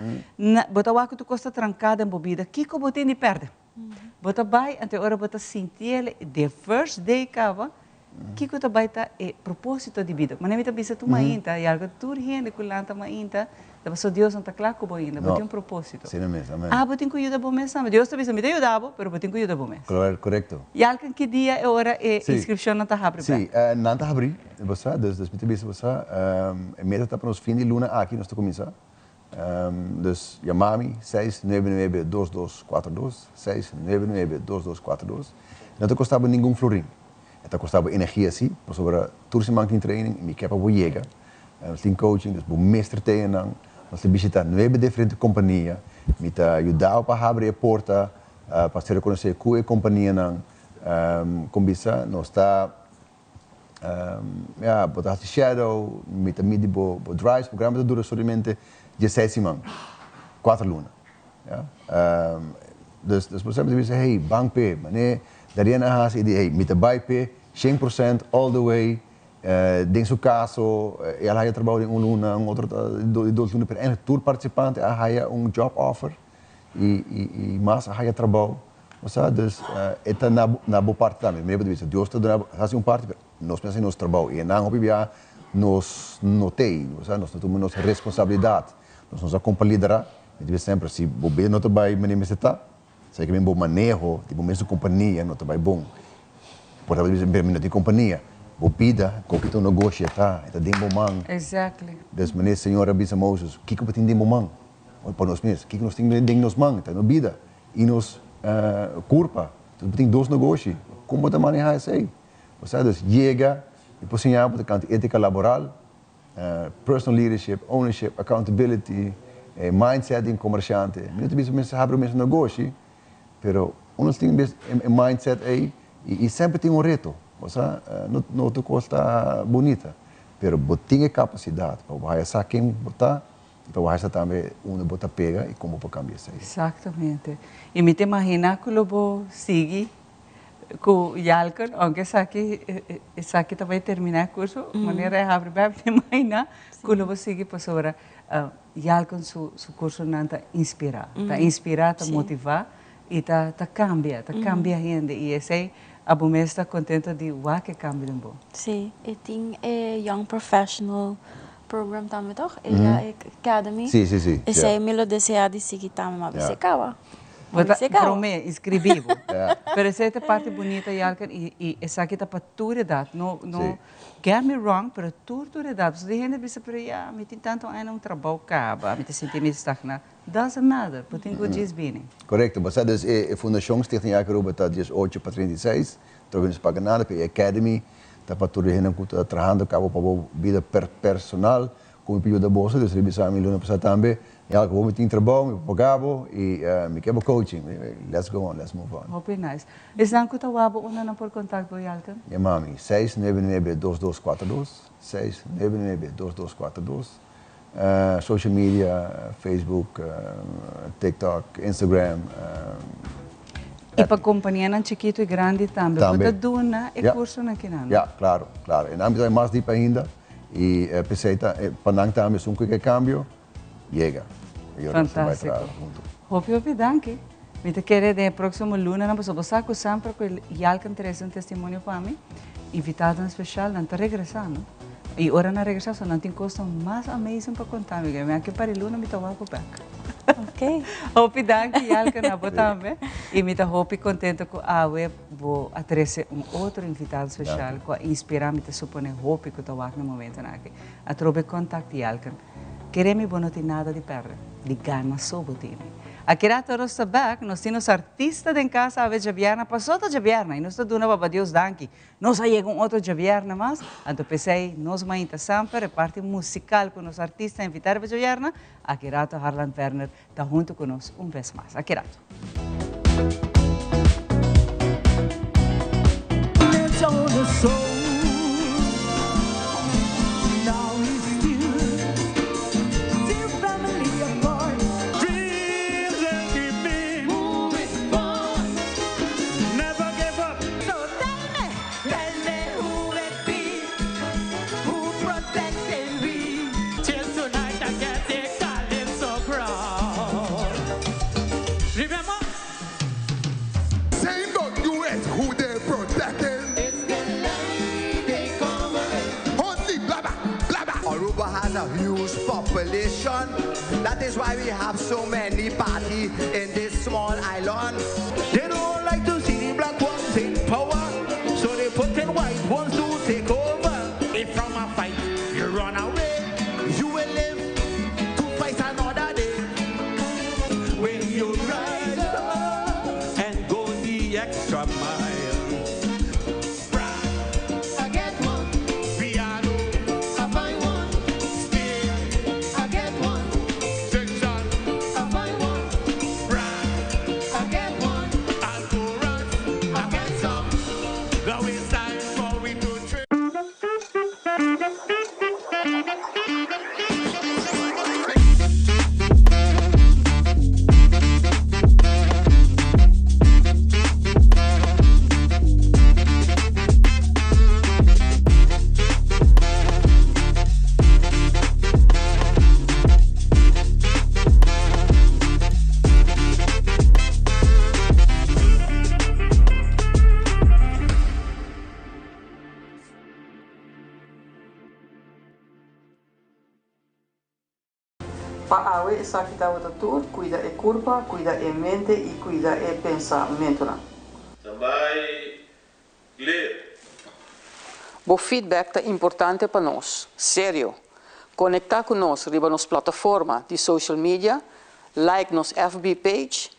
bo ta wak ku tur kos ta tranká den bo bida, kiko bo tin di pèrdè? Bo ta bai, anto e ora bo ta sinti el, the first day kaba, kiko ta bai ta e propósito di bida. Manera mi ta bisa tur mainta, i algu tur hende ku lanta mainta, Ta pasobra Dios no ta kla ku bo ainda, bo tin un propósito. Asina mes, amen. Abo tin ku yuda bo mes tambe. Dios ta bisa, mi ta yuda bo, pero bo tin ku yuda bo mes. Korekto. I alken ki dia e ora e inskripshonnan ta habri bèk? Si, nan ta habri, bo sa, dus dus mi ta bisa bo sa, e meta ta pa nos fin di luna aki nos ta kuminsá. Dus yama mi, seis nuebe nuebe dos dos kuater dos, seis nuebe nuebe dos dos kuater dos. No ta kosta bo ningun florin. E ta kosta bo energia si, pasobra tur siman tin training i mi ke pa bo yega. Nos tin coaching, dus bo mester tene nan. Nos ta bishita nuebe diferente kompania. Mi ta yuda bo pa habri e porta pa ser rekonosé ku e kompanianan. Kon bisa nos ta, ya, bo ta hasi shadow, mi ta midi bo drives. Programa ta dura solamente dieseis siman, kuater luna. Ya. Dus despues mi ta bisa, hey, ban p'e. Manera Darian a hasi, e di, hey, mi ta bai p'e 100% all the way. Den su caso, e al haya trabao den un luna, un otro di dos luna, pero eigenlijk tur participante a haya un job offer y y mas a haya trabao. Bo sa, dus e ta na na bo parti tambe. Mi por bisa, Dios ta duna haci un parti, pero nos mester haci nos trabao. Y enan hopi bia nos no t'ey, bo sa, nos no tuma nos responsabilidad. Nos no sa con pa lidera. Mi ta bisa semper, si bo bida no ta bay manera mester ta, Sa ke bo maneho di bo mesun kompania no ta bai bon. Por ta bisa mi no tin kompania. Bo bida koke ta un negoshi e ta, e ta den bo man. Exactly. Des manera Señor a bisa Moses, kiko bo tin den bo man? Pa nos mes, kiko nos tin den nos man? Ta nos bida i nos kurpa. Entonces bo tin dos negoshi, kon bo ta maneha esei? Osea, dus yega i por siña bo tokante etika laboral, Personal leadership, ownership, accountability, e mindset di un comerciante. Mi no ta bisa mester habri mes negoshi, pero uno tin mes e mindset ey y semper tin un reto. Bo sa, no tur cos ta bunita, pero bo tin e capacidad pa bo haya sa ken bo ta y pa bo haya sa tambe unda bo ta pega y con bo por cambia esey. Exactamente. Y mi ta imagina cu lo bo sigui Ku Yalken, aunke esaki esaki ta bai terminá e kurso, manera e habri bai bo ta imaginá ku lo bo sigui pasobra Yalken su su kursonan ta inspirá, ta inspirá, ta motivá i ta ta kambia, ta kambia hende i esei abo mes ta kontento di wak e kambio den bo. Sí, e tin e Young Professional Program tambe toch? E Academy. Sí, sí, sí. Esei mi lo deseá di sigui tambe, ma bisa e kaba. Bo ta prome inscribi bo. Pero esei ta parti bunita Yalken y y esaki ta pa tur edad no no get me wrong pero tur tur edad pasobra tin hende bisa pero ya mi tin tanto aña na un trabou caba mi ta sinti mi stagna doesn't matter bo tin cu djis bini. Correcto, bo sa dus e fundacion Stichting Yalken Aruba ta 18 pa 36, trobe no sa paga nada, pero e academy ta pa tur e hende cu ta trahando cabo pa bo bida personal, Ku mi por yuda boso, dus riba esaki mi luna pasá tambe, ya ku bo mi tin trabou, mi por paga bo i mi ke bo coaching. Let's go on, let's move on. Hopi nice. Esnan ku ta wak bo unda nan por contact bo Yalken? Yama mi, seis nuebe nuebe dos dos kuater dos, seis nuebe nuebe dos dos kuater dos. Social media, Facebook, TikTok, Instagram. I pa kompanianan chikitu i grandi tambe. Bo ta duna e kursonan kinan? Ya, klaro, klaro. E nan ta mas dip ainda. I p'esei ta pa nan tambe esun ku ke kambio yega. Fantástiko. Hopi hopi danki. Mi ta kere den e próksimo lunanan pasobra bo sa ku semper ku Yalken trese un testimonio pa mi, invitadonan speshal nan ta regresá no. I ora nan regresá so nan tin kosnan mas amazing pa konta mi. Mi aki par di luna mi ta wak bo bèk. Ok. Hopi danki Yalken na bo tambe. I mi ta hopi kontento ku awe bo a trese un otro invitado speshal ku a inspirá mi ta supone hopi ku ta wak na momentonan aki. Atrobe kontakt Yalken. Kere mi bo no tin nada di perde, di gana so bo tene. Aki rato nos ta bek, nos tin nos artista den kas awe djabièrnè, pasó ta djabièrnè i nos ta duna Baba Dios danki. Nos a yega un otro djabièrnè mas, anto p'esei nos mainta semper e parti musikal ku nos artista invitá riba djabièrnè, aki rato Harlan Werner ta huntu ku nos un bes mas. Aki rato. Aruba has a huge population That is why we have so many party in this small island They don't like to see the black ones in power So they put in white ones to take over If from a fight you run away You will live to fight another day When you rise up and go the extra mile I get one. Piano I find one. Steel I get one. Section I find one. Brand I get one. Alcorans I get some. Now it's time for we to trade. Pa awe esaki tabata tur, cuida e curpa, cuida e mente y cuida e pensamentonan. Standby, clear. Bo feedback ta importante pa nos. Serio! Conecta cu nos riba nos plataforma di social media, like nos FB page,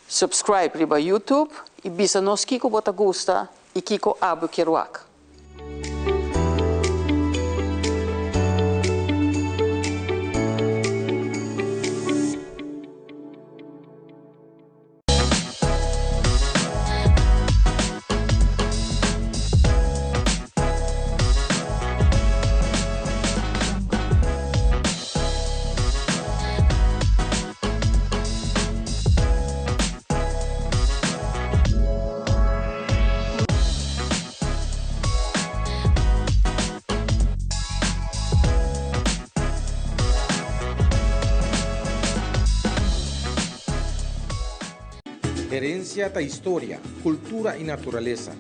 subscribe riba YouTube y bisa nos kico bo ta gusta y kico abo kier wak. Herencia ta historia, cultura y naturalesa.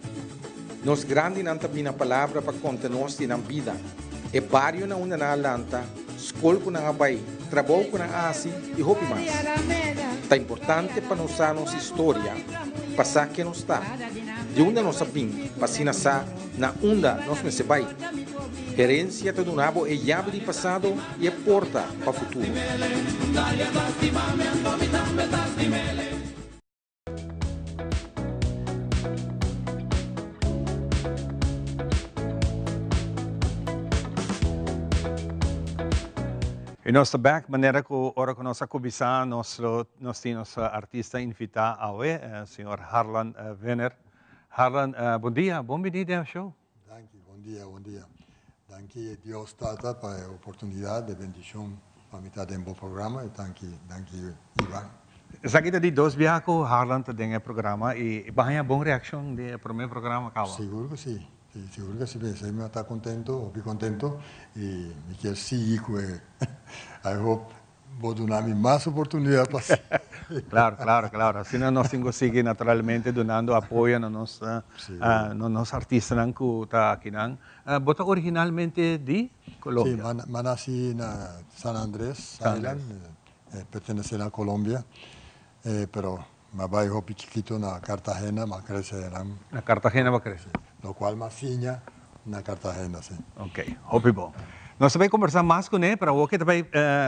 Nos grandinan ta bina palabra pa conta nos di nan bida, e bario na unda nan a lanta, scol cu nan a bay, trabou cu nan a haci y hopi mas. Ta importante pa nos sa nos historia pa sa ken nos ta, di unda nos a bin pa asina sa na unda nos mester bai. Herencia ta duna bo e yabi di pasado y e porta pa futuro. Y nos ta bek, manera cu ora cu nos a cuminsa nos lo nos tin nos artista invita awe, señor Harlan Wenner. Harlan, bon dia, bon bini den show. Danki, bon dia, bon dia. Danki Dios Tata pa e oportunidad, e bendicion pa mi ta den bo programa y danki, danki Ivan. Esaki ta di dos biaha cu Harlan ta den e programa y bo a haña bon reaccion di e prome programa caba? Sigur cu si, si, sigur cu si, p'esey mi a ta contento, hopi contento y mi kier sigui cu e, I hope. Bo duna mi mas oportunidad pa haci. Claro, claro, claro. Asina nos tin cu sigui naturalmente dunando apoyo na nos na nos artistanan cu ta akinan. Bo ta originalmente di Colombia? Si, mi a naci na San Andres Island, pertenece na Colombia, pero mi a bay hopi chikito na Cartagena, mi a crece einan. Na Cartagena bo a crece? Locual mi a siña na Cartagena, si. Ok, hopi bon. Nos ta bay conversa mas cune, pero awor ke ta bay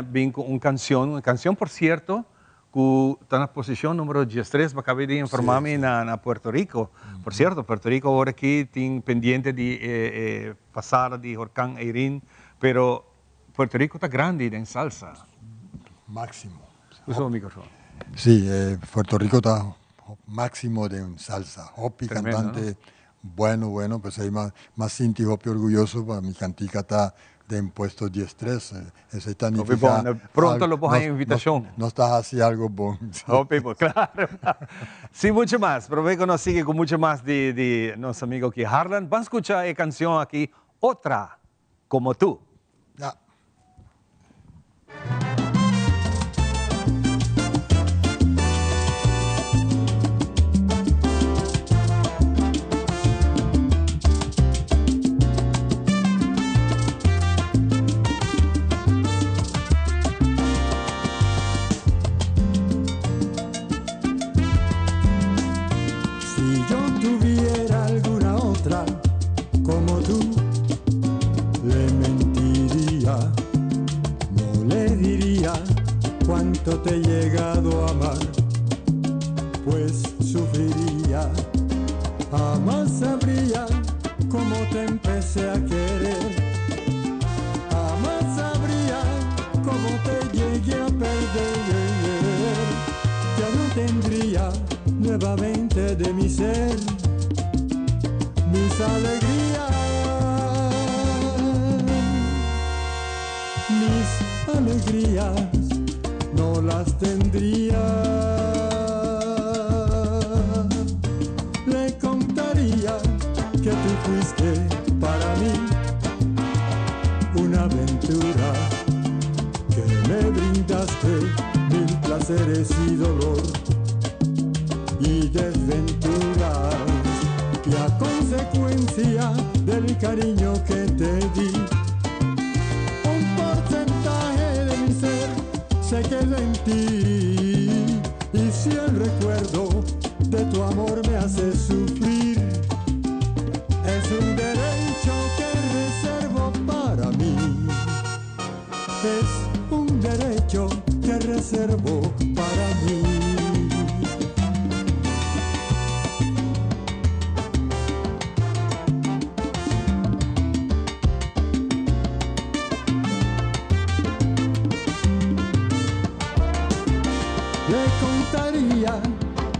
bin cu un cancion, un cancion por cierto cu ta na posicion numero diestres, bo acaba di informa mi na Puerto Rico. Por cierto, Puerto Rico awor aki tin pendiente di e pasada di horcan Irene, pero Puerto Rico ta grandi den salsa. Maximo. Usa bo microfoon. Si, Puerto Rico ta maximo den salsa. Hopi cantante bueno, bueno, p'esei m'a sinti hopi orguyoso pa mi cantica ta den puesto diestres. Esei ta nifica Hopi bon. Pronto lo por haña invitacion. Nos ta haci algo bon. Hopi bon, claro. Sin mucho mas, prome cu nos sigui cu mucho mas di nos amigo aki Harlan, ban scucha e cancion aki Otra Como Tú. Ya. Si yo tuviera alguna otra como tú, le mentiría, no le diría cuánto te he llegado a amar, pues sufriría, jamás sabría cómo te empecé a querer, jamás sabría cómo te llegué a perder, ya no tendría nuevamente de mi ser mis alegrías, mis alegrías no las tendría. Le contaría que tú fuiste para mí una aventura, que me brindaste mil placeres y dolor y desventuras, y a consecuencia del cariño que te di, un porcentaje de mi ser se quedó en ti. Y si el recuerdo de tu amor me hace sufrir, es un derecho que reservo para mí. Es un derecho que reservo para mí. Le contaría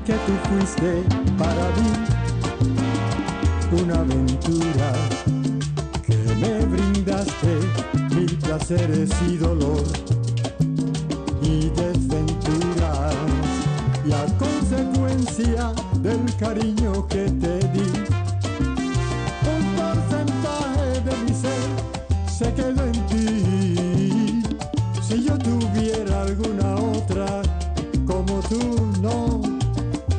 que tú fuiste para mí una aventura, que me brindaste mil placeres y dolor y desventuras, y a consecuencia del cariño que te di, un porcentaje de mi ser se quedó en ti. Si yo tuviera alguna otra como tú, no,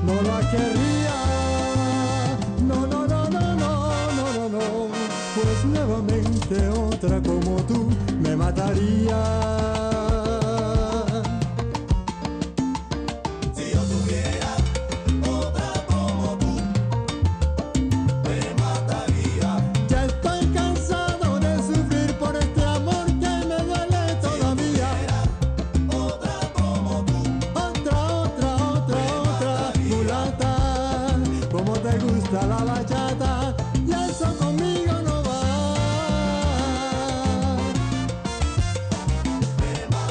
no la querría. No, no, no, no, no, no, no, no, pues nuevamente otra como tú me mataría. Si yo tuviera otra como tú, me mataría. Ya estoy cansado de sufrir por este amor que me duele todavía. Otra como tú, otra, otra, otra, otra mulata, como te gusta la bachata, y eso conmigo no va. Me mataría.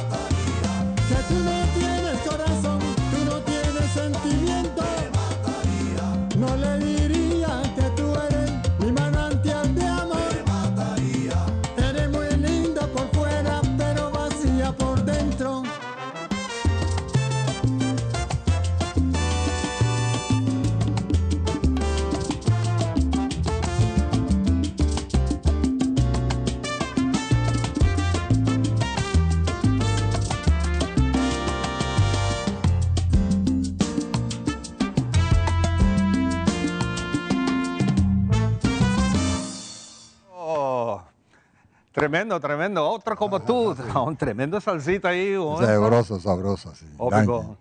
Tremendo, tremendo. Otro como tú. Un tremendo salsita ahí. Sabroso, sabroso, sí. Hopi bon.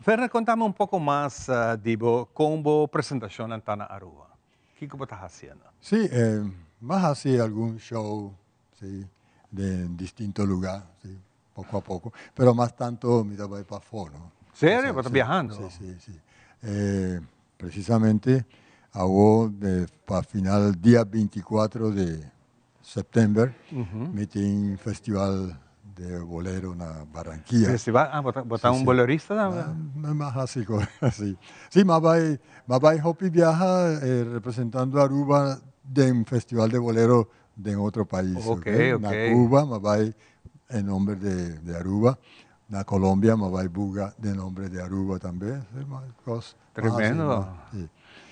Werner, contame un poco mas di bo con bo presentacionnan ta na Aruba. Kico bo ta haciendo? Sí, mas haci algun show, sí, den distinto lugar, sí, poco a poco. Pero mas tanto mi ta bay pafó, no? Serio? Bo ta biahando? Sí, sí, sí. Precisamente awo pa final dia 24 di september mi tin festival de bolero na Barranquilla. Festival? Ah, bo ta un bolerista tambe? Mas asi si. Si, m'a bay, m'a bay hopi biaha representando Aruba den festival de bolero den otro pais. Na Cuba m'a bay en nomber de Aruba. Na Colombia m'a bay buga den nomber de Aruba tambe. Cos Tremendo.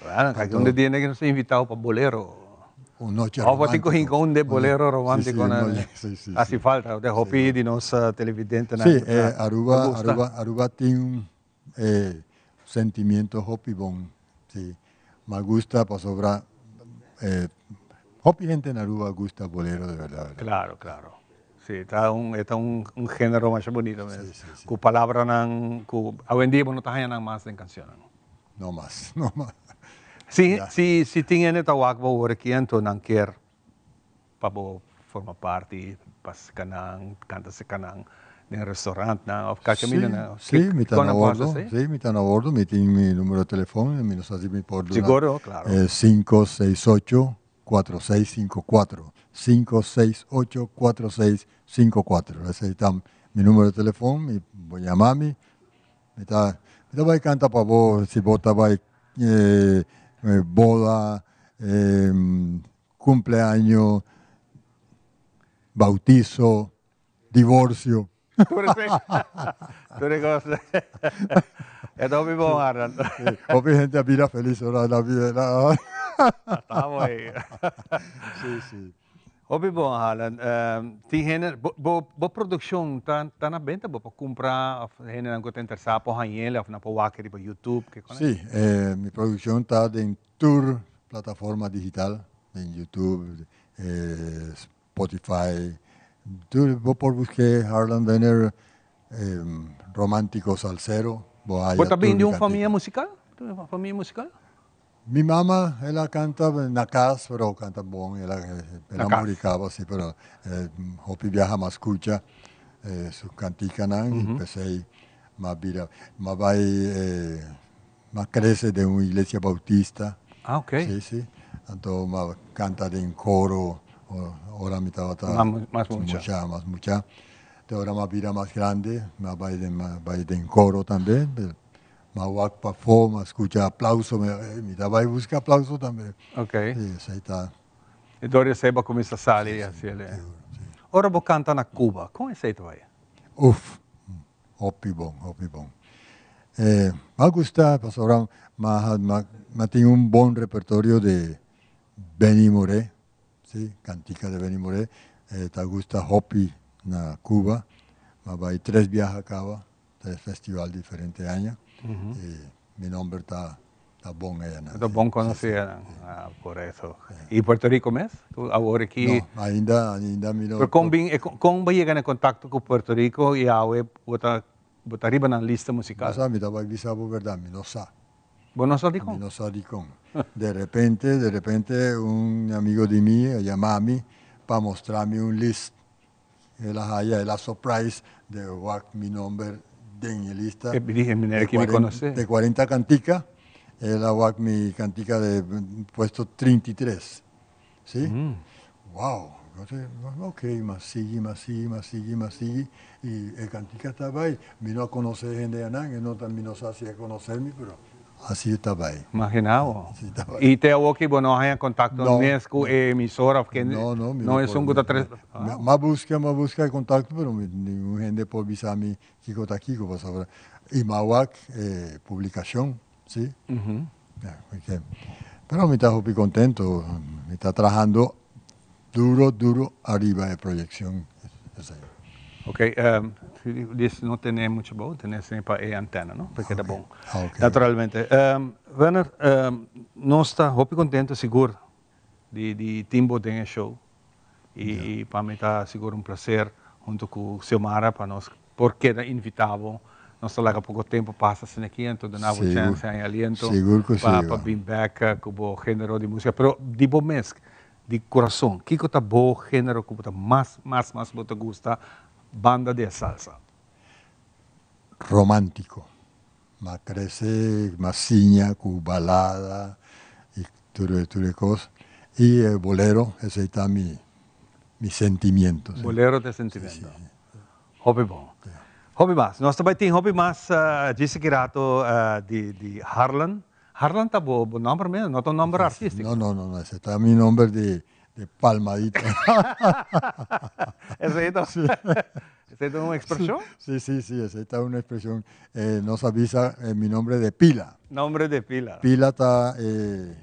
Bueno, kaki un de dia nos ta invitado pa bolero. Un noche romántico. Of tin cu un de bolero romántico. Sí, sí, Haci falta. De hopi di nos televidentenan. Sí, Aruba, Aruba, Aruba tin sentimiento hopi bon. Sí. Me gusta pasobra hopi hende na Aruba gusta bolero de verdad. Claro, claro. Sí, ta un, e ta un, un género masha bonito mes. Sí, sí, sí. Ku palabranan ku awendia bo no ta haña nan mas den cancionnan. No mas, no mas. Si, ya. si, si tin hende ta wak bo awor aki anto nan kier pa bo forma parti, pa seka nan, kanta seka nan den restaurantnan of kaka Sí, nan. sí, mi ta na bordo, sí, mi ta na bordo, mi tin mi numero de telefon, mi no sa si mi por duna. Siguro, claro. 568 4654, 568 4654. Esei ta mi numero di telefon, mi bo yama mi, mi ta mi ta bai kanta pa bo si bo ta bai boda, cumpleaños, bautizo, divorcio. Tur esei, tur e cos. E ta hopi bon, Arnold. Hopi hende a bira feliz ora nan bira na. Estamos ahí. Sí, sí. Hopi bon, Harlan. Tin hende, bo, bo, bo produccion ta, ta na benta? Bo por cumpra of hendenan cu ta interesa por hañ'el of nan por wak riba YouTube? Ke con Sí, mi produccion ta den tur plataforma digital, den YouTube, Spotify, tur bo por busk'é Harlan Venner Romántico Salsero, bo haya Bo ta tur bin mi di un cantica. famia musical? Un famia musical? Mi mama el a canta na cas, pero canta bon, el a el Na a cas. muri caba si, pero hopi biaha m'a scucha su canticanan y p'esey m'a bira, m'a bay M'a crece den un iglesia bautista. Ah, ok. Sí, sí. Anto m'a canta den coro ora mi tabata Mas mucha. mucha, mas mucha. Te ora m'a bira mas grande, m'a bai den, m'a bai den coro tambe. M'a wak pafó, m'a scucha aplauso, mi ta bai busca aplauso tambe. Ok. Sí, esei ta. E dor esei bo a cuminsa sali haci el. Ora bo canta na Cuba, con esei ta bai? Uf, Hopi bon, hopi bon. M'a gusta pasobra m'a m'a tin un bon repertorio de Benny Moré, si, cantica de Benny Moré. Ta gusta hopi na Cuba. M'a bai tres biaha caba, tres festival diferente aña. Y mi nomber ta Ta bon enan. Ta bon conoci enan. Ah, por eso. Y Puerto Rico mes? Cu awor aki. No, ainda, ainda mi no. Pero con bin, con bo yega na contacto cu Puerto Rico y awe bo ta, bo ta riba nan lista musical? No sa, mi ta bay bisa bo berdad, mi no sa. Bo no sa dicon? Mi no sa dicon. De repente, de repente un amigo di mi a yama mi pa mostra mi un list. El a haya, el a surprise de wak mi nomber den e lista. E dije, meneer aki mi conoce. De 40 cantica, el a wak mi cantica de puesto 33. Si? Wow! Ok, m'a sigui, m'a sigui, m'a sigui, m'a sigui, y e cantica ta bay. Mi no a conoce hende anan, e no ta, mi no sa si e conoce mi, pero Asi ta bai. Imagina bo. Y te awoki bo no haña contacto mes cu e emisora of ken? No, no. No esun cu ta tres. M'a busca, m'a busca e contacto pero ningun hende por bisa mi kico ta kico pasobra y m'a wak e publicacion, si. Pero mi ta hopi contento, mi ta trahando duro, duro ariba e proyeccion esey. Ok, dis no tene mucho bo, tene esey pa e antena, no? Pa keda bon. Naturalmente. Werner, nos ta hopi contento sigur di tin bo den e show. I pa mi ta sigur un placer hunto cu Xiomara pa nos por keda invita bo. Nos ta laga poco tempo pasa asina aki anto duna bo chance haña aliento pa pa bin bek cu bo genero di musica. Pero di bo mes, di curason, kico ta bo genero cu bo ta mas mas mas bo ta gusta banda di e salsa? Romantico. M'a crece, m'a siña cu balada y tur tur e cos. Y e bolero, esey ta mi mi sentimiento. Bolero ta e sentimiento. Hopi bon. Hopi mas. Nos ta bay tin hopi mas djis aki rato di di Harlan. Harlan ta bo bo nomber mes, no ta un nomber artistico. No, no, no, no, esey ta mi nomber di di palmadita. Esey ta esey ta un expresion? Si, si, si, esey ta un expresion. Nos a bisa mi nombre de pila. Nombre de pila. Pila ta e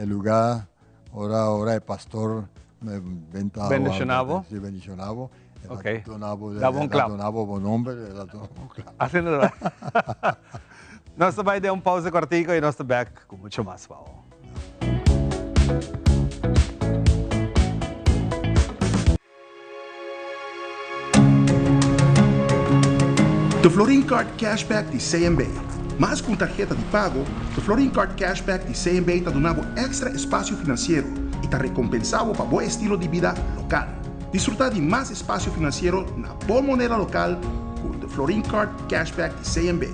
lugar ora ora e pastor benta Bendiciona bo? Si, bendiciona bo. Ok. Dona bo, Dabo un klap. Dona bo bo nomber, e ta dona bo un klap. Asina ta bai. Nos ta bai den un pausa kortico y nos ta bek cu mucho mas pa bo. De Florin Card Cashback di CMB. Mas ku un tarheta di pago, De Florin Card Cashback di CMB ta duna bo èkstra espasio finansiero i ta rekompensá bo pa bo estilo di bida lokal. Disfrutá di mas espasio finansiero na bo moneda lokal ku De Florin Card Cashback di CMB.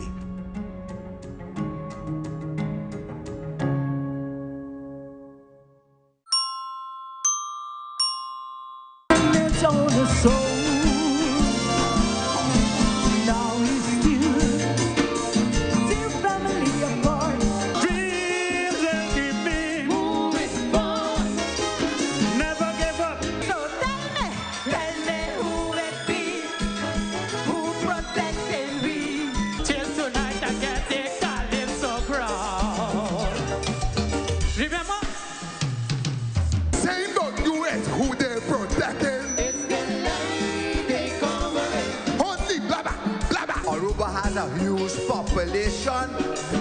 Aruba has a huge population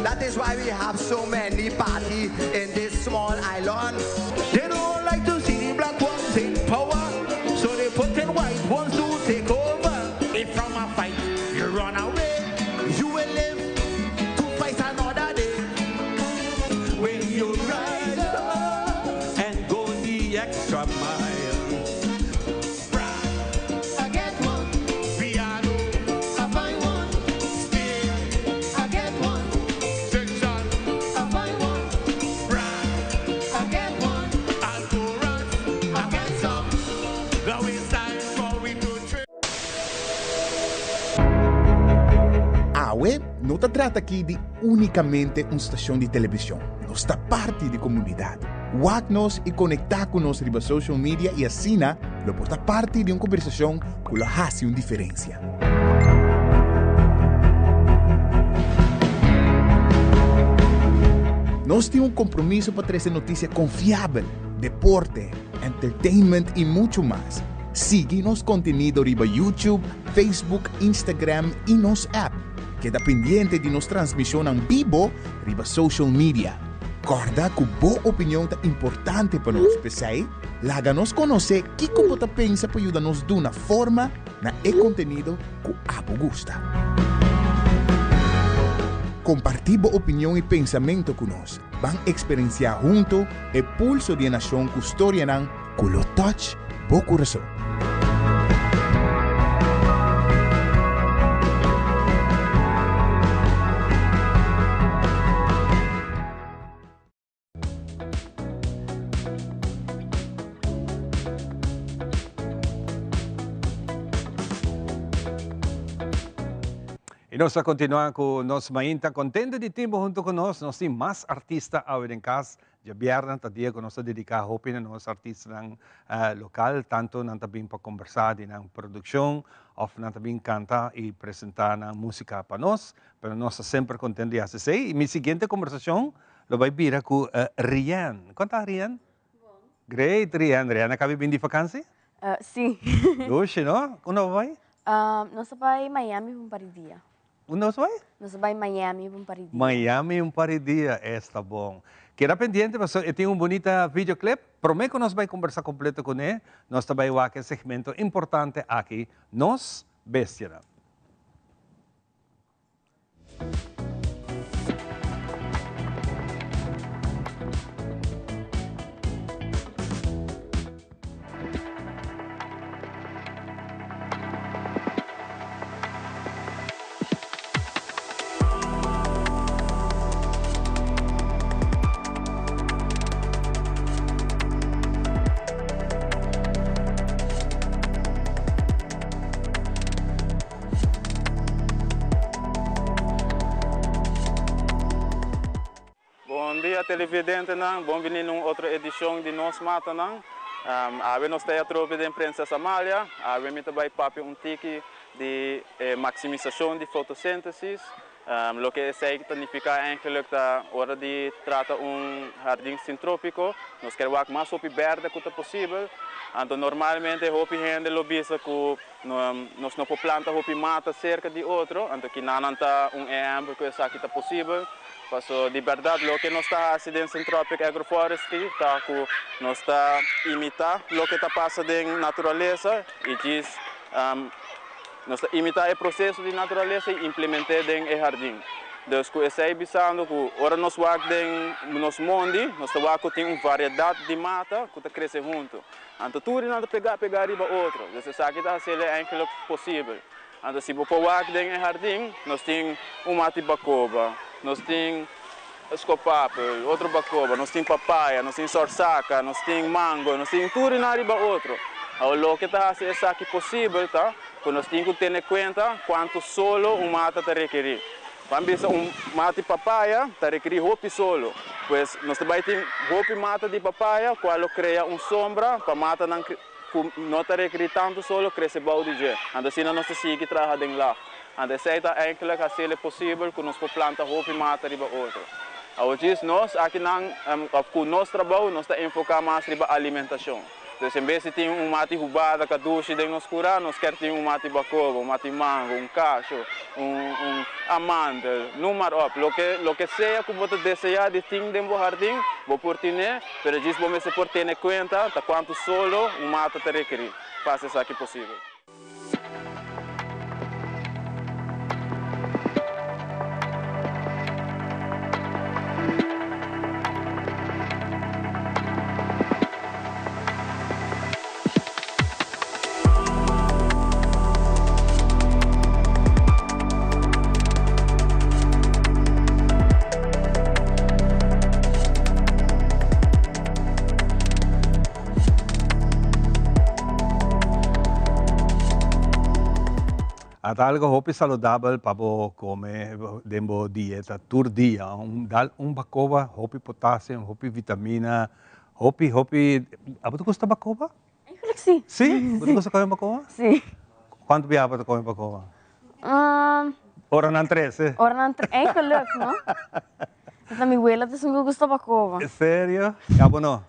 That is why we have so many party in this small island They don't like to see the black ones in power So they put in white ones to take over If from a fight you run away You will live to fight another day When you rise up and go the extra mile I get one. Piano I find one. Still I get one. Section I find one. Brand I get one. Alturas I get some. Now it's time for we to trip. Awe no ta trata aki di únikamente un stashon di televishon, nos ta parti di komunidat. Wak nos i konektá ku nos riba social media i asina lo por ta parti di un kombersashon ku lo hasi un diferensia. Nos tin un kompromiso pa trese notisia konfiabel, deporte, entertainment i muchu mas. Sigui nos kontenido riba YouTube, Facebook, Instagram i nos app. Keda pendiente di nos transmishonnan bibo riba social media. Kòrda ku bo opinion ta importante pa nos, p'esei laga nos konosé kiko bo ta pensa pa yuda nos duna forma na e kontenido ku abo gusta. Kompartí bo opinion i pensamentu ku nos. Ban eksperensiá huntu e pulso di e nashon ku storianan ku lo touch bo kurason. Y nos ta continua cu nos mainta contento di tin bo hunto cu nos. Nos tin mas artista awe den cas. Djabièrnè ta dia ku nos ta dediká hopi na nos artistanan lokal, tantu nan ta bin pa kombersá di nan produkshon òf nan ta bin kanta i presentá nan músika pa nos. Pero nos ta semper kontentu di hasi esei. I mi siguiente kombersashon lo bai bira ku Rianne. Kon ta Rianne? Bon. Great Rianne. Rianne a kabi bin di fakansi? Si. Dushi no? Unda bo bai? Nos a bai Miami pa un par di dia. Unda nos bai? Nos a bai Miami un par di dia. Miami un par di dia, esta bon. Keda pendiente pasobra e tin un bunita videoclip. Prome ku nos bai kombersá kompleto kuné, nos ta bai wak e segmento importante aki, Nos Bestianan. Bon dia televidentenan, bon bini na un otro edicion di Nos Matanan. Awe nos ta e atrobe den Princesa Amalia. Awe mi ta bay papia un tiki di e maximisacion di fotosíntesis. Loke esey ta nifica eigenlijk ta ora di trata un hardin sintropico, nos kier wak mas hopi berde cu ta posibel. Anto normalmente hopi hende lo bisa cu nos no por planta hopi mata cerca di otro, anto kinanan ta un ehempel cu esaki ta posibel. Paso di berdad loke nos ta haci den Syntropic Agroforestry ta cu nos ta imita loke ta pasa den naturalesa y djis nos ta imita e proceso di naturalesa y implement'e den e hardin. Dus cu esey bisando cu ora nos wak den nos mondi nos ta wak cu tin un variedad di mata cu ta crece hunto. Anto tur di nan ta pega pega riba otro. Dus esaki ta haciele eigenlijk posibel. Anto si bo por wak den e hardin, nos tin un mati bakoba, nos tin skopapel, otro bakoba, nos tin papaya, nos tin sorsaka, nos tin mango, nos tin tur nan riba otro. Awor loke ta hasi esaki posibel ta ku nos tin ku tene kuenta kuantu solo un mata ta rekerí. Ban bisa un mati papaya ta rekerí hopi solo, pues nos ta bai tin hopi mata di papaya kual lo krea un sombra pa matanan ku no ta rekerí tantu solo krese bou di dje. Anto asina nos ta sigui traha den lag. Anto esei ta enkele hasele posibel ku nos por planta hopi mata riba otro. Awor djis nos akinan òf ku nos trabou nos ta enfoká mas riba alimentashon. Dus en bes di tin un mati hubada kadushi den nos kurá nos kier tin un mati bakoba, un mati mango, un kasho, un un amandel, noem maar op. Loke loke sea ku bo ta deseá di tin den bo hardin bo por tin'é. Pero djis bo mester por tene cuenta ta cuanto solo un mata ta rekeri pa haci esaki posibel. A ta algo hopi saludabel pa bo come den bo dieta tur dia. Un dal un bacoba, hopi potassium, hopi vitamina, hopi hopi. Abo ta gusta bacoba? Eigenlijk si. Si? Bo ta gusta come bacoba? Si. Cuanto bia bo ta come bacoba? Ora nan trece. Ora nan trece, eigenlijk no. Esta mi wela ta esun cu gusta bacoba. Serio? Y abo no?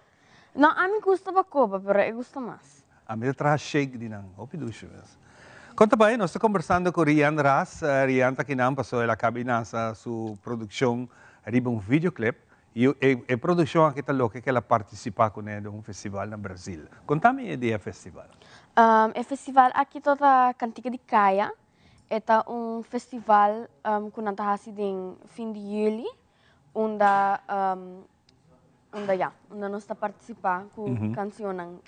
No, ami gusta bacoba, pero e gusta mas. Ami ta traha shake di nan, hopi dushi mes. Con ta bay? Nos ta conversando cu Rian Ras. Rian ta kinan pasobra el a caba di lansa su produccion riba un videoclip. Y e produccion aki ta loke cu el a participa cune den un festival na Brazil. Conta mi di e festival. E festival aki ta ta Cantica di Caya. E ta un festival cu nan ta haci den fin di juli, unda unda ya, unda nos ta participa cu cancionnan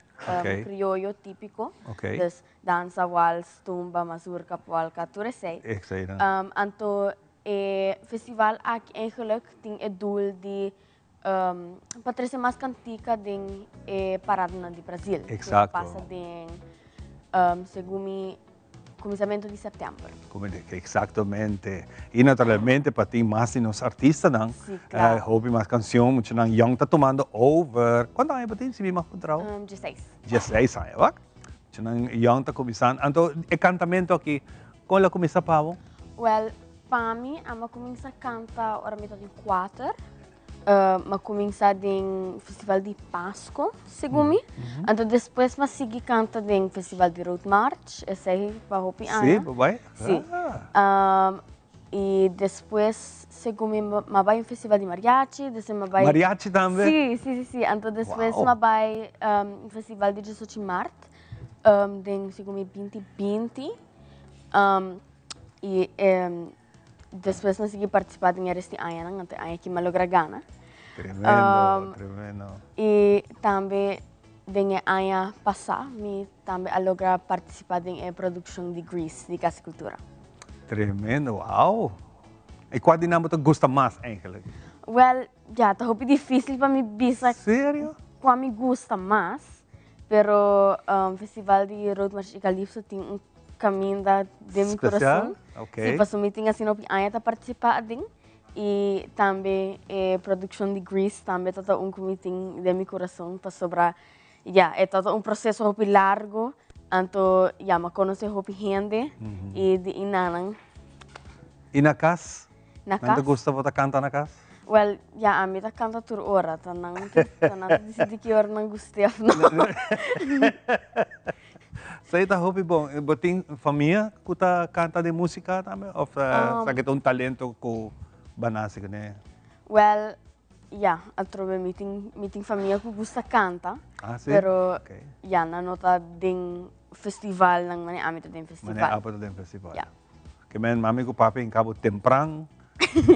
crioyo tipico. Dus danza, wals, tumba, mazurka, polka, tur esey. Anto E festival aki eigenlijk tin e doel di pa trece mas cantica den e paradanan di Brazil. Exacto. Cu pasa den segun mi cuminsamento di september. Exactamente. Y naturalmente pa tin mas di nos artistanan. Si, claro. Hopi mas cancion, muchanan young ta tumando over. Cuanto aña bo tin si mi mag puntra bo? Dieseis. Dieseis aña, wak. Muchanan young ta cuminsa. Anto e cantamento aki Kon lo kuminsá pa bo? Wèl, pa mi, ami a kuminsá kanta ora mi tabatin kuater. Mi a kuminsá den festival di Pasko, segun mi. Anto despues mi a sigui kanta den festival di Road March, esei pa hopi aña. Sí, bo bai? Sí. Y despues segun mi m'a bai un festival di mariachi, despues m'a bai. Mariachi tambe? Si, si, si, si. Anto despues m'a bai un festival di diesochi mart den segun mi binti binti y despues m'a sigui participa den e rest di añanan, anto e aña aki m'a logra gana. Tremendo, tremendo. Y tambe den e aña pasa mi tambe a logra participa den e produccion di Grease di Casa Cultura. Tremendo, wow! Y cua di nan bo ta gusta mas eigenlijk? Well, ya, ta hopi dificil pa mi bisa. Serio? Cua mi gusta mas, pero Festival di Road March y Calypso tin un caminda den mi corazon. Special? Ok. Si, pasobra mi tin asina hopi aña ta participa aden y tambe e produccion di Grease tambe ta ta un cu mi tin den mi corazon pasobra Ya, e tabata un proceso hopi largo, anto ya m'a conoce hopi hende y di inanan. Y na cas? Na cas? Nan ta gusta bo ta canta na cas? Well, ya ami ta canta tur ora, ta nan ta nan ta dicidi ki ora nan guste of no. Esey ta hopi bon. Bo tin famia cu ta canta den musica tambe of sa ke ta un talento cu bo a nace cune? Well, Ya, atrobe mi tin mi tin famia ku gusta kanta. Ah, si? Pero Ok. ya, nan no ta den festivalnan manera ami ta den festival. Manera abo ta den festival. Ya. Ke men mami ku papi hinka bo tempran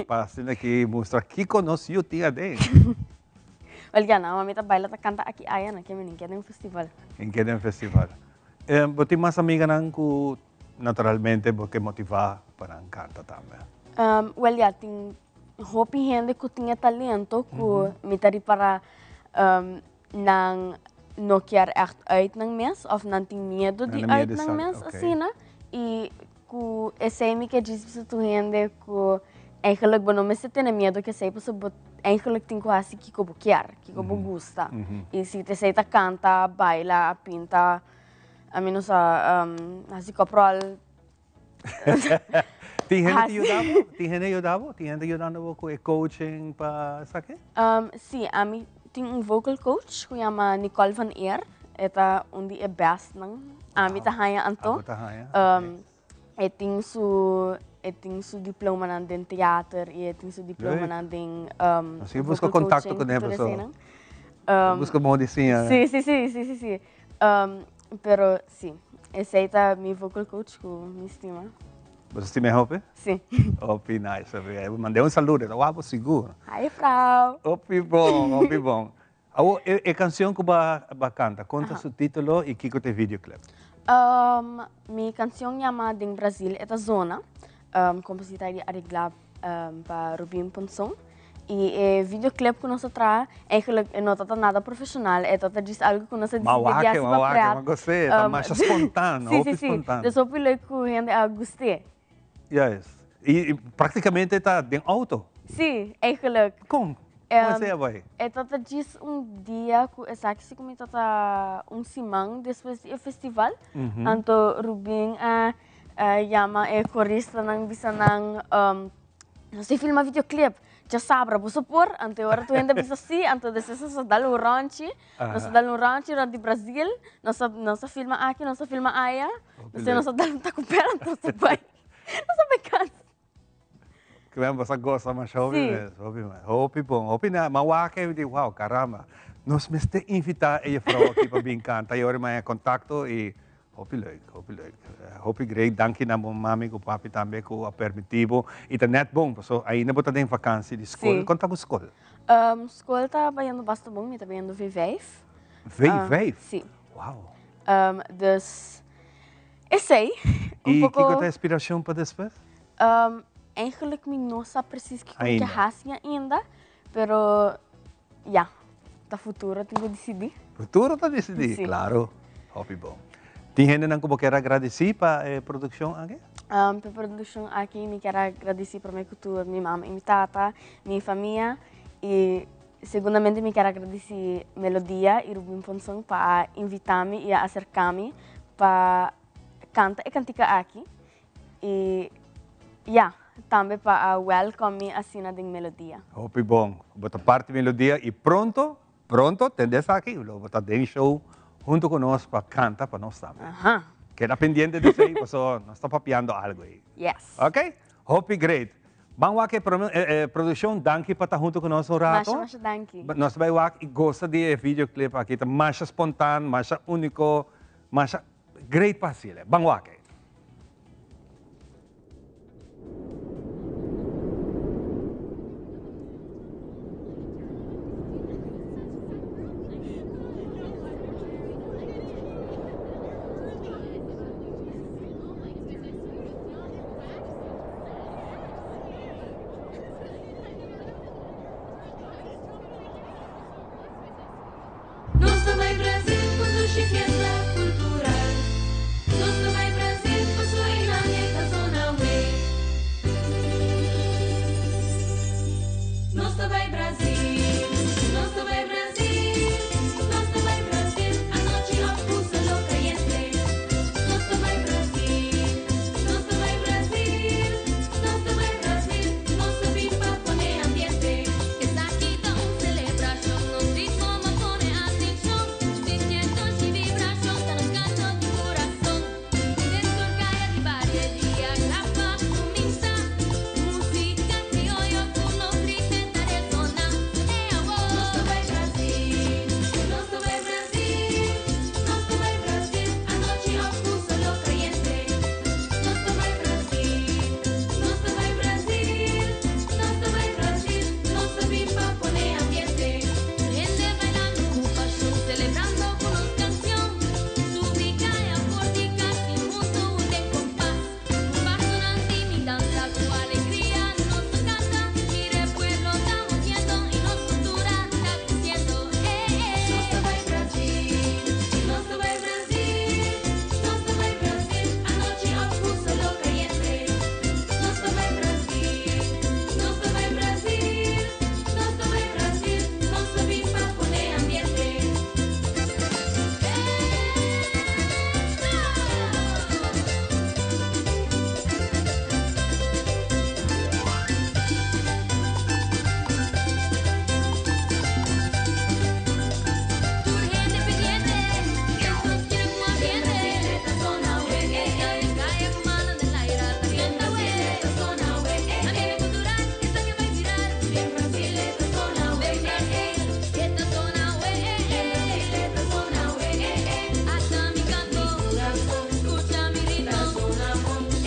pa asina ki mustra kiko nos yu tin aden. Wel ya, nan mami ta baila ta kanta aki aya nan ke men hinke den festival. Hinke den festival. Bo tin mas amiganan ku naturalmente bo ke motiva pa nan kanta tambe? Wel ya, tin Hopi hende ku tin e talento ku mi ta ripará nan no kier ègt uit nan mes òf nan tin miedu di uit nan mes asina i ku esei mi ke djis bisa tur hende ku eigenlijk bo no mester tene miedu ku esei pasobra bo eigenlijk tin ku hasi kiko bo kier, kiko bo gusta i si esei ta kanta, baila, pinta, ami no sa hasi kopròl. Tin hende ta yuda bo? Tin hende yuda bo? Tin hende yudando bo ku e coaching pa esaki? Sí, ami tin un vocal coach ku yama Nicole van Eer. E ta un di e bèstnan. Ami ta haña anto. Abo ta haña, oké. E tin su e tin su diplomanan den teater i e tin su diplomanan den vocal coaching. Nos buska kontakto kuné pasobra. Buska modo di siña. Sí, sí, sí, sí, sí, sí. Pero sí, esei ta mi vocal coach ku mi stima. Bo ta stima e hopi? Sí. Hopi nice, hopi nice. Mand'é un saludo, e ta wak bo sigur. Hi frou. Hopi bon, hopi bon. Awor, e kanshon ku bo a kanta, konta su titulo i kiko ta e videoclip? Mi kanshon yama Den Brazil e ta zona, komposita i areglá pa Rubin Ponson. Y e videoclip cu nos a traha, eigenlijk e no ta nada profesional, e ta djis algo cu nos a Ma dicidi di wak, haci ma pa wak, pret. ma gos'é, ta masha spontaan, Si, hopi si, si. spontaan. Dus hopi leuk cu hende a gust'é. Juist. Y practicamente ta den auto. Si, eigenlijk. Con? Con esei a bai? E ta djis un dia cu esaki si cu mi ta ta un siman despues di e festival. Anto Rubin a yama e coristanan bisa nan, Nos tin filma videoclip. Djasabra boso por? Anto e ora tur hende a bisa si, anto despues nos a dal un ronchi. Nos a dal un ronchi rond di Brazil. Nos a nos a filma aki, nos a filma aya. Despues nos a dal un takupel anto nos a bai. Nos a bai kas. Kimen boso a gosa masha hopi mes, hopi mes. Hopi bon, hopi na, m'a wak e mi di wow, caramba. Nos mester invita e juffrouw aki pa bin canta y ora mi haña contacto y Hopi leuk, hopi leuk. Hopi great, danki na bo mami ku papi tambe ku a permití bo. I ta nèt bon, paso ainda bo ta den vakansi di skol. Sí. Kon ta bo skol? Skol ta bayendo basta bon, mi ta bayendo V5. V5? Sí. Wow. Dus esei, un I poko. kiko ta e inspirashon pa despues? Eigenlijk mi no sa presis kiko mi ke hasi ainda, pero Ya, ta futuro tin ku disidí. Futuro ta disidí, Sí. klaro. Hopi bon. Tin hendenan ku bo kier agradesí pa e produkshon aki? Um, pa e produkshon aki mi kier agradesí promé ku tur mi mama i mi tata, mi famia i segundamente mi kier agradesí Melodia i Rubin Ponson pa a invitá mi i a aserká mi pa kanta e kantika aki. I ya, tambe pa a welcome mi asina den Melodia. Hopi bon. Bo ta parti Melodia i pronto, pronto, tende esaki, lo bo ta den show hunto ku nos pa kanta pa nos tambe. Aha. Keda pendiente di esei paso nos ta papiando algo ei. Yes. Ok? Hopi great. Ban wak e prome e produccion, danki pa ta hunto cu nos un rato. Masha masha danki. Nos ta bay wak y goza di e videoclip aki, ta masha spontaan, masha unico, masha great pa haci'e. Ban wak e. Nos ta bai Brasil pa dushi fiesta cultural. Nos ta bai Brasil pa Surinam e ta zona we. Nos ta bai Brasil, nos ta bai Brasil, nos ta bai Brasil anochi of cu solo cayente. Nos ta bai Brasil, nos ta bai Brasil, nos ta bai Brasil, nos ta bin pa pone ambiente. Esaki ta un celebracion, nos ritmo mas pone atencion. Sintiendo shi vibracion, ta nos canto di curason. Den tur caya di bario e dia cla pa cuminsa. Musica crioyo cu nos rite ta resona. E awor. Nos ta bai Brasil, nos ta bai Brasil, nos ta bai Brasil, anochi of cu solo cayente. Nos ta bai Brasil, nos ta bai Brasil, nos ta bai Brasil, nos ta bin pa pone ambiente. Tur hende bailando cu pasion, celebrando cu nos cancion. Subi caya for di casi hunto den compas. Cu pasonan di mi danza, cu alegria nos ta canta. Mira e pueblo ta moviendo y nos cultura ta creciendo. Eh, eh. Nos ta bai Brasil, nos ta bai Brasil, nos ta bai Brasil, anochi of cu solo cayente. Nos ta bai Brasil, nos ta bai Brasil, nos ta bai Brasil, nos ta bin pa pone ambiente. Tur hende pendiente, nos quiere cu ambiente. Caya cu mano den aire, ta canta we. Ambiente cultural, esaki bay viral. Den Brasil, esta zona we. Hasta mi canto, escucha mi ritmo.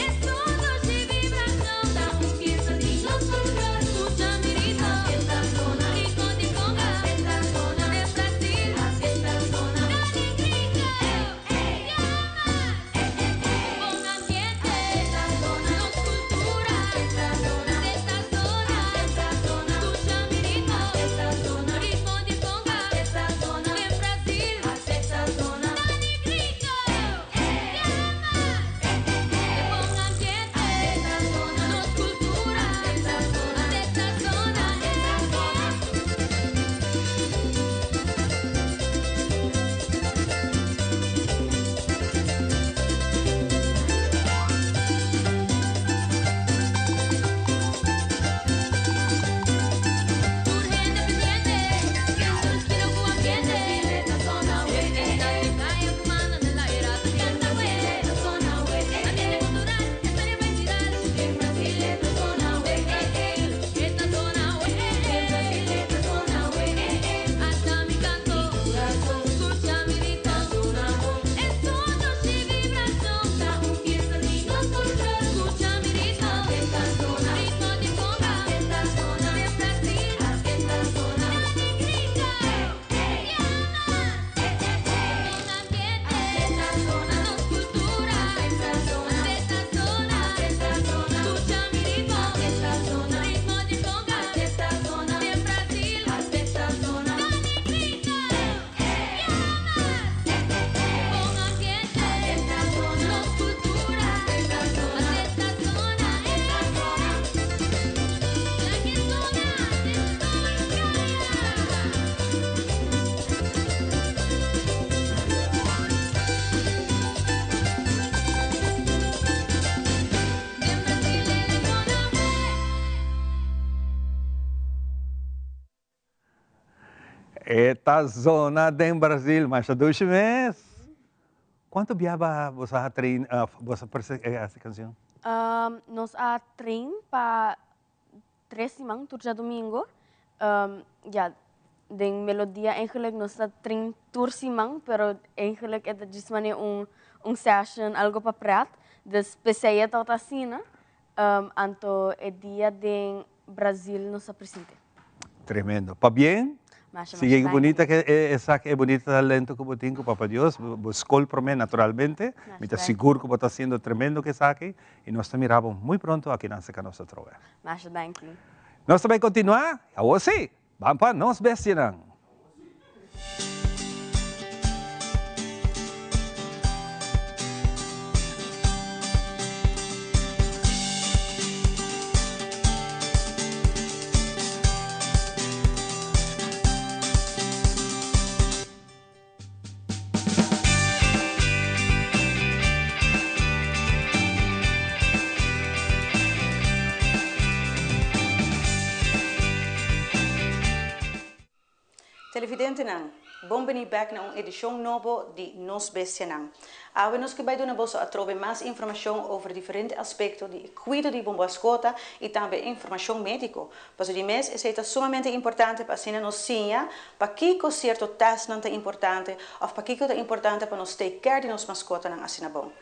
Es todo shi vibracion, ta un fiesta di nos folklore. Escucha mi ritmo, ritmo di conga. Den Brasil, dale grita. Pon ambiente, nos cultura. Esta zona, escucha mi ritmo. Ritmo di conga. Den Brasil, dale grita. Pon ambiente, nos cultura. Esta zona, Tur hende pendiente, nos quiere cu ambiente. Caya cu mano den aire, ta canta we. Ambiente cultural, esaki bay viral. Esta zona we. Hasta mi canto, escucha mi ritmo. Es todo shi vibracion, Ta un fiesta di nos folklore. Escucha mi ritmo, ritmo di conga. Den Brasil, dale grita. Pon ambiente, nos cultura. Esta zona, escucha mi ritmo, ritmo di conga. Den Brasil, dale grita. Pon ambiente, nos cultura. Esta zona, la que zona de Den Brasil e la zona we. E ta zona den Brasil masha dushi mes. Cuanto biaba boso a train of boso a hasi cancion? Nos a train pa Tres siman, tur djadumingo. Ya, den Melodia eigenlijk nos ta train tur siman, pero eigenlijk e ta djis manera un un session, algo pa pret. Dus p'esei e tabata asina. Anto e dia den Brazil nos a presente. Tremendo. Pabien. Masha, masha Sigui danki. bunita ke e esaki e bunita talento ku bo tin ku Papa Dios, bo skol promé naturalmente. Masha Mi ta danki. sigur ku bo ta hasiendo tremendo ku esaki i nos ta mira bo muy pronto aki nan serka nos atrobe. Masha danki. Nos ta bai kontinuá, awor sí, ban pa nos bestianan. Televidentenan, bon bini bek na un edishon nobo di Nos Bestianan. Awe nos ke bai duna boso atrobe mas informashon over diferente aspekto di e kuido di bo maskota i tambe informashon médiko. Pasobra di mes esei ta sumamente importante pa asina nos siña pakiko sierto tèstnan ta importante òf pakiko ta importante pa nos take care di nos maskotanan asina bon.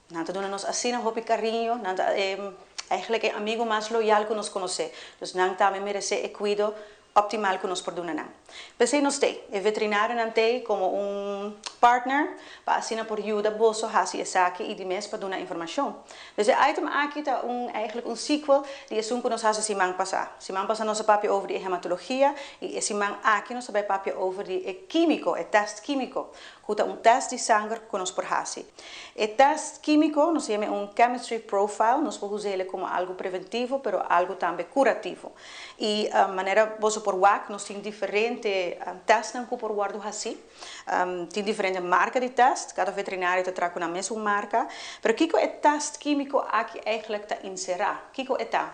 Nan ta duna nos asina hopi kariño, nan ta eigenlijk e amigu mas loyal ku nos konosé. Dus nan tambe meresé e kuido optimal ku nos por duna nan. P'esei nos t'ei, e veterinarionan t'ei komo un partner pa asina por yuda boso hasi esaki i di mes pa duna informashon. Dus e item aki ta un eigenlijk un sequel di esun ku nos hasi siman pasá. Siman pasá nos a papia over di e hematologia i e siman aki nos ta bai papia over di e kímiko, e tèst kímiko, ku ta un tèst di sanger ku nos por hasi. E tèst kímiko nos ta yama un chemistry profile, nos por usa el komo algu preventivo pero algu tambe kurativo. I manera boso por wak nos tin diferente tèstnan ku por wòrdu hasí. Tin diferente marka di tèst, kada veterinario ta traha ku nan mesun marka. Pero kiko e tèst kímiko aki eigentlik ta enserá? Kiko e ta?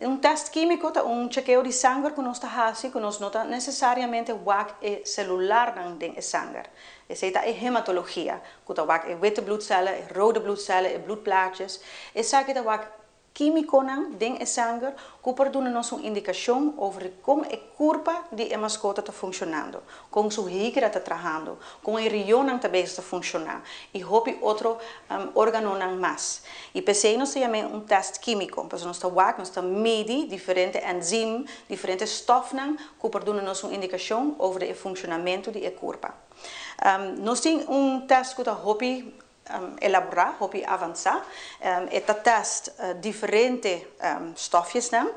Un tèst kímiko ta un chekeo di sanger ku nos ta hasi ku nos no ta nesesariamente wak e selularnan den e sanger. Esei ta e hematologia, ku ta wak e witte bloedcellen, e rode bloedcellen, e bloedplaatjes. Esaki ta wak Kímikonan den e sanger ku por duna nos un indikashon over di kon e kurpa di e maskota ta funshonando, kon su higra ta trahando, kon e rionnan ta bezig ta funshoná i hopi otro órganonan mas. I p'esei nos ta yam'é un tèst kímiko, pasobra nos ta wak, nos ta midi diferente enzim, diferente stòfnan ku por duna nos un indikashon over di e funshonamentu di e kurpa. Nos tin un tèst ku ta hopi elaborá, hopi avansá. E ta tèst diferente stòfjesnan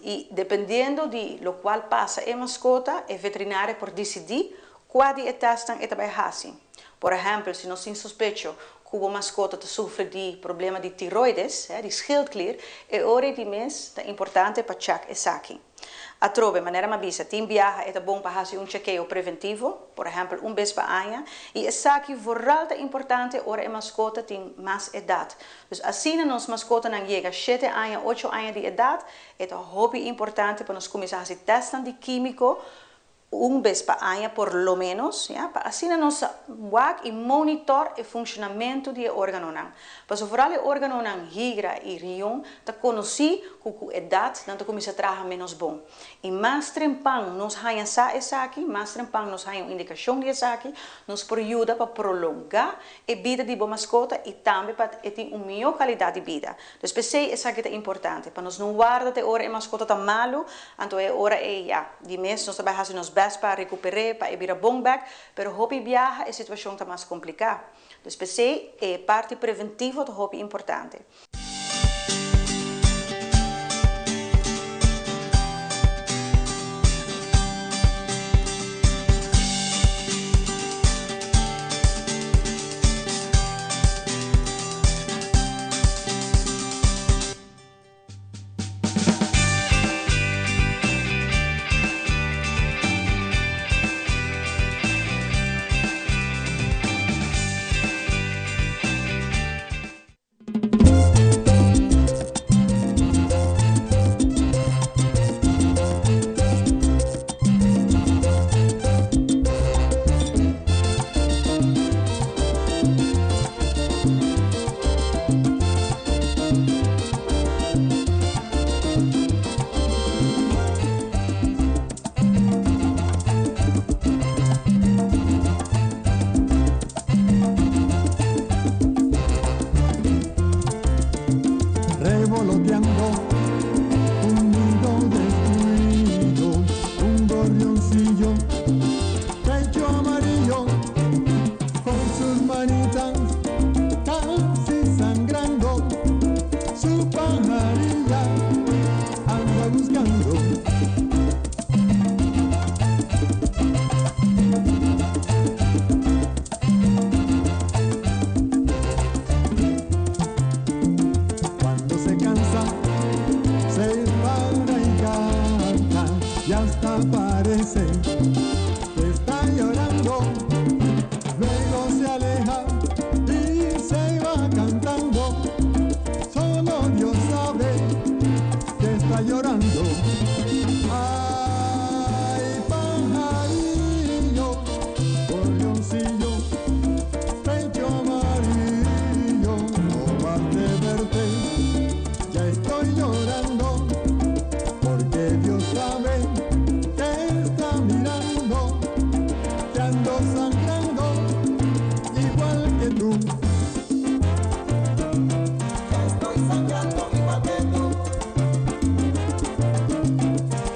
i dependiendo di lokual pasa e maskota, e veterinario por disidí kua di e tèstnan e ta bai hasi. Por ehèmpel, si nos tin sospecho ku bo maskota ta sufri di problema di tiroides, di schildklier, e ora ei di mes ta importante pa chèk esaki. Atrobe, manera m'a bisa, tin biaha e ta bon pa hasi un chekeo preventivo, por ehèmpel un bes pa aña, i esaki vooral ta importante ora e maskota tin mas edat. Dus asina nos maskotanan yega shete aña, ocho aña di edat, e ta hopi importante pa nos kuminsá hasi tèstnan di kímiko un bes pa aña por lo menos, ya, pa asina nos wak i monitor e funshonamentu di e órganonan. Pasobra vooral e órganonan higra i rion ta konosí ku ku edat nan ta kuminsá traha ménos bon. I mas trempan nos haña sa esaki, mas trempan nos haña un indikashon di esaki, nos por yuda pa prolongá e bida di bo maskota i tambe pa e tin un mihó kalidat di bida. Dus p'esei esaki ta importante, pa nos no warda te ora e maskota ta malu, anto e ora ei ya, di mes nos ta bai hasi nos bèst pa rekuper'é, pa e bira bon bèk, pero hopi biaha e situashon ta mas kompliká. Dus p'esei e parti preventivo ta hopi importante. Juanita, casi sangrando, su pajarilla anda buscando. Cuando se cansa, se para y canta, y hasta parece que está llorando. Luego se aleja y se va cantando. Solo Dios sabe que está llorando. Ay, pajarillo, gorrioncillo, pecho amarillo, no más de verte, ya estoy llorando, porque Dios sabe que está mirando, que ando sangrando, igual que tú. Ya estoy sangrando igual que tú.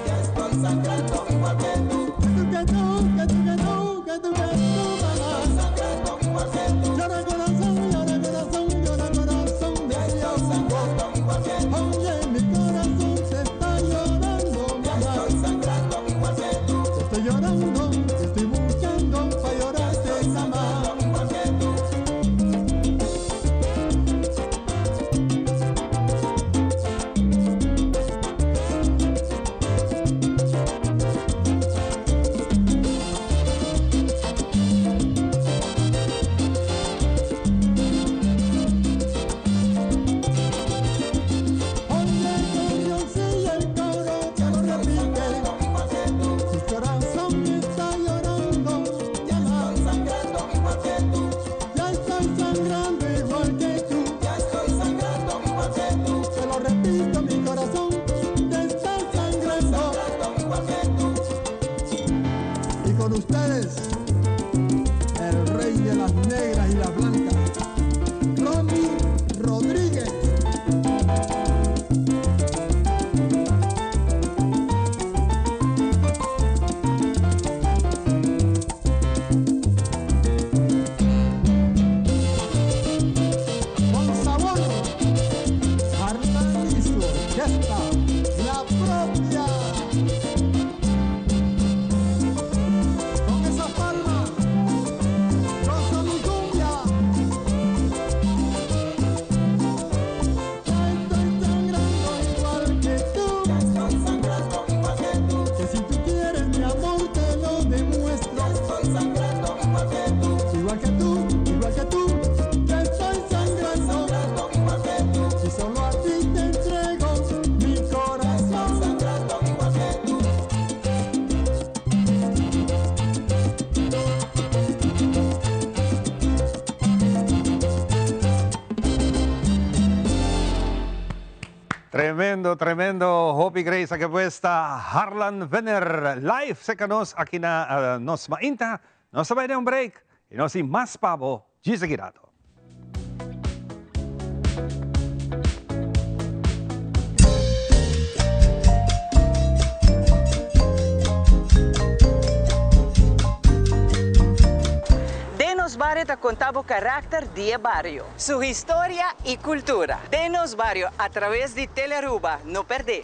Ya estoy sangrando igual que tú. Que tú, que tú, que tú, que tú, que tú, mamá. Estoy sangrando igual que tú. Llora corazón, llora corazón, llora corazón de Ya estoy sangrando igual que tú. Oye, mi corazón se está llorando, Ya mamá. estoy sangrando igual que tú. Estoy llorando, estoy buscando pa' llorarte, Estoy mamá. sangrando igual que tú. Oye, gorrioncillo, el coro que lo repite. Mi corazón está llorando, Ya estoy sangrando igual que tú. Ya estoy sangrando igual que tú. Ya estoy sangrando igual que tú. Te lo repito, mi corazón te está sangrando. Sangrando igual que tú. Y con ustedes, el rey de las negras y las blancas, Ronnie Rodríguez. Con sabor, Armani y su orquesta, la propia. Con esa palma, goza mi cumbia. Ya estoy sangrando igual que tú. Ya estoy sangrando igual que tú. Que si tú quieres mi amor te lo demuestro. Ya estoy sangrando igual que tú. Igual que tú, igual que tú, ya estoy sangrando. Sangrando igual que tú. Y solo a ti te entrego mi corazón. Sangrando igual que tú. Tremendo, tremendo. Hopi Grace, aki ta Harlan Venner live serka nos aki na Nos Mainta. Nos ta bai un break i nos tin mas pa bo. Girato. Den Nos Bario ta konta bo karakter di bario, su historia i kultura. Den Nos Bario a traves di Telearuba, no pèrdè.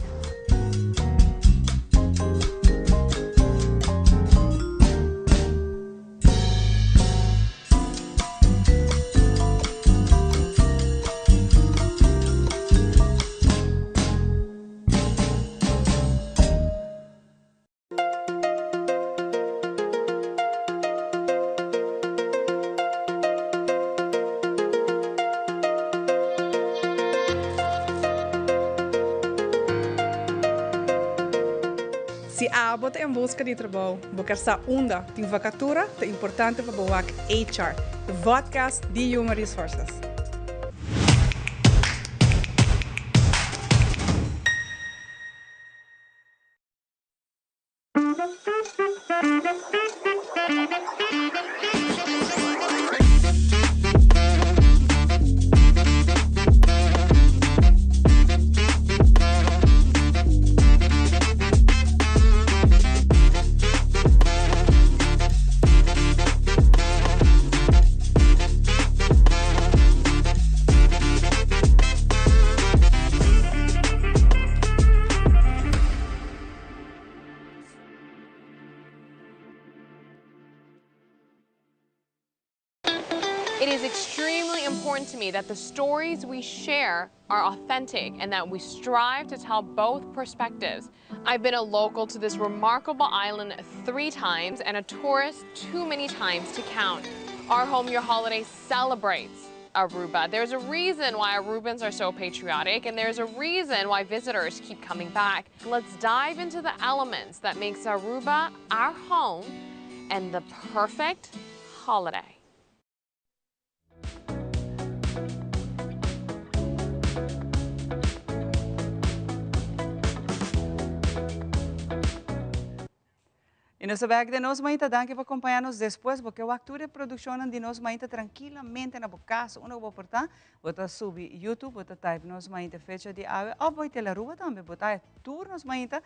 Si abo ta en buska di trabou, bo ke sa unda tin vakatura, ta importante pa bo wak HR, e podcast di Human Resources. is extremely important to me that the stories we share are authentic and that we strive to tell both perspectives. I've been a local to this remarkable island three times and a tourist too many times to count. Our Home Your Holiday celebrates Aruba. There's a reason why Arubans are so patriotic and there's a reason why visitors keep coming back. Let's dive into the elements that makes Aruba our home and the perfect holiday. Y nos ta bek den Nos Mainta. Danki pa compaña nos despues. Bo ke wak tur e produccionnan di Nos Mainta trankilamente na bo cas unda cu bo por ta. Bo ta subi YouTube, bo ta type Nos Mainta fecha di awe of bo Telaruba tambe. Bo ta haya tur Nos Mainta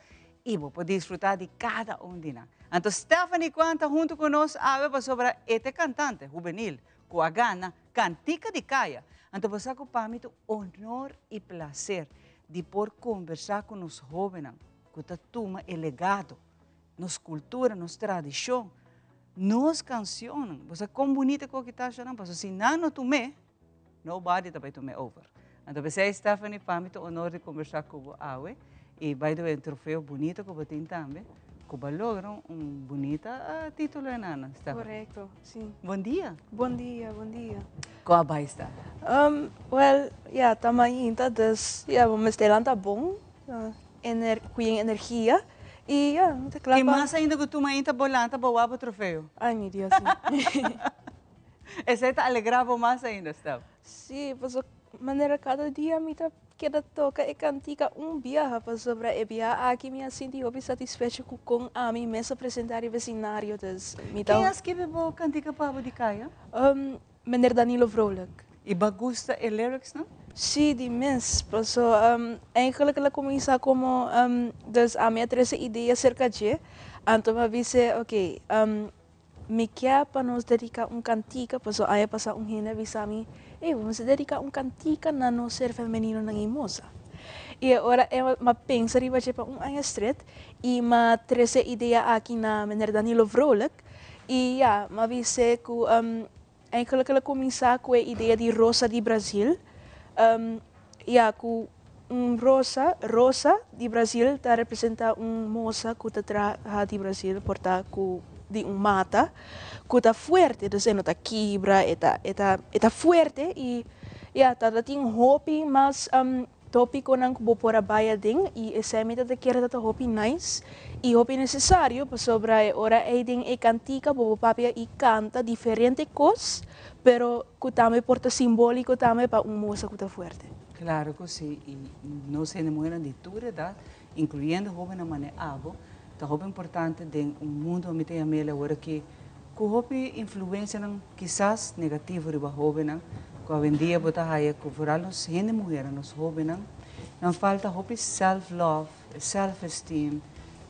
y bo por disfruta di cada un di nan. Anto Stephanie Kwan ta hunto cu nos awe pasobra e ta e cantante hubenil cu a gana Cantica di Caya. Anto bo sa cu pa mi ta un honor y placer di por conversa cu nos hobennan cu ta tuma e legado, nos cultura, nos tradicion, nos cancionnan. Bo sa con bunita cu aki ta Sharon? Pasobra si nan no tum'é, nobody ta bay tum'é over. Anto p'esei Stephanie, pa mi ta honor di conversa cu bo awe. Y by the way, un trofeo bunita cu bo tin tambe, cu bo a logra un bunita titulo enana, Stephanie. Correcto, si. Bon dia. Bon dia, bon dia. Con a bay sta? Well, ya, ta mainta, dus ya, bo mester lanta bon. Ener cu yen energia y ya mi ta cla Y pa. mas ainda cu tu mainta bo lanta bo wak bo trofeo. Ay mi Dios mi. Esey ta alegra bo mas ainda Stef. Si paso manera cada dia mi ta keda toca e cantica un biaha pasobra e biaha aki mi a sinti hopi satisfecho cu con ami mes a presenta riba e scenario dus mi ta. Ken a skibi bo cantica pa bo di caya? Meneer Danilo Vrolijk. Y bo a gusta e lyrics nan? Sí, di mes. Paso eigenlijk el a cuminsa como, dus ami a trece idea cerca dje, anto mi a bis'e, ok, mi kier pa nos dedica un cantica, paso aña pasa un hende a bisa mi, ey, bo mester dedica un cantica na nos ser femeninonan y mosa. Y e ora e mi a pensa riba dje pa un aña stret y mi a trece e idea aki na meneer Danilo Vrolijk, Y ya, m'a bis'é cu eigenlijk el a cuminsa cu e idea di Rosa di Brasil. Ya, cu un rosa, rosa di Brasil ta representa un mosa cu ta traha di Brasil, por ta cu di un mata, cu ta fuerte, dus e no ta kibra, e ta, e ta, e ta fuerte y ya, ta ta tin hopi mas Topiconan cu bo por a bay aden y esey mi ta ta kere ta ta hopi nice y hopi necesario pasobra e ora ey den e cantica bo por papia y canta diferente cos pero cu tambe por ta simbolico tambe pa un mosa cu ta fuerte. Claro cu si y nos hende muhernan di tur edad incluyendo hobennan mane abo ta hopi importante den un mundo mi ta yam'el awor aki cu hopi influencianan kisas negativo riba hobennan cu awendia bo ta haya cu vooral nos hende muhernan, nos hobennan, nan falta hopi self love, self esteem.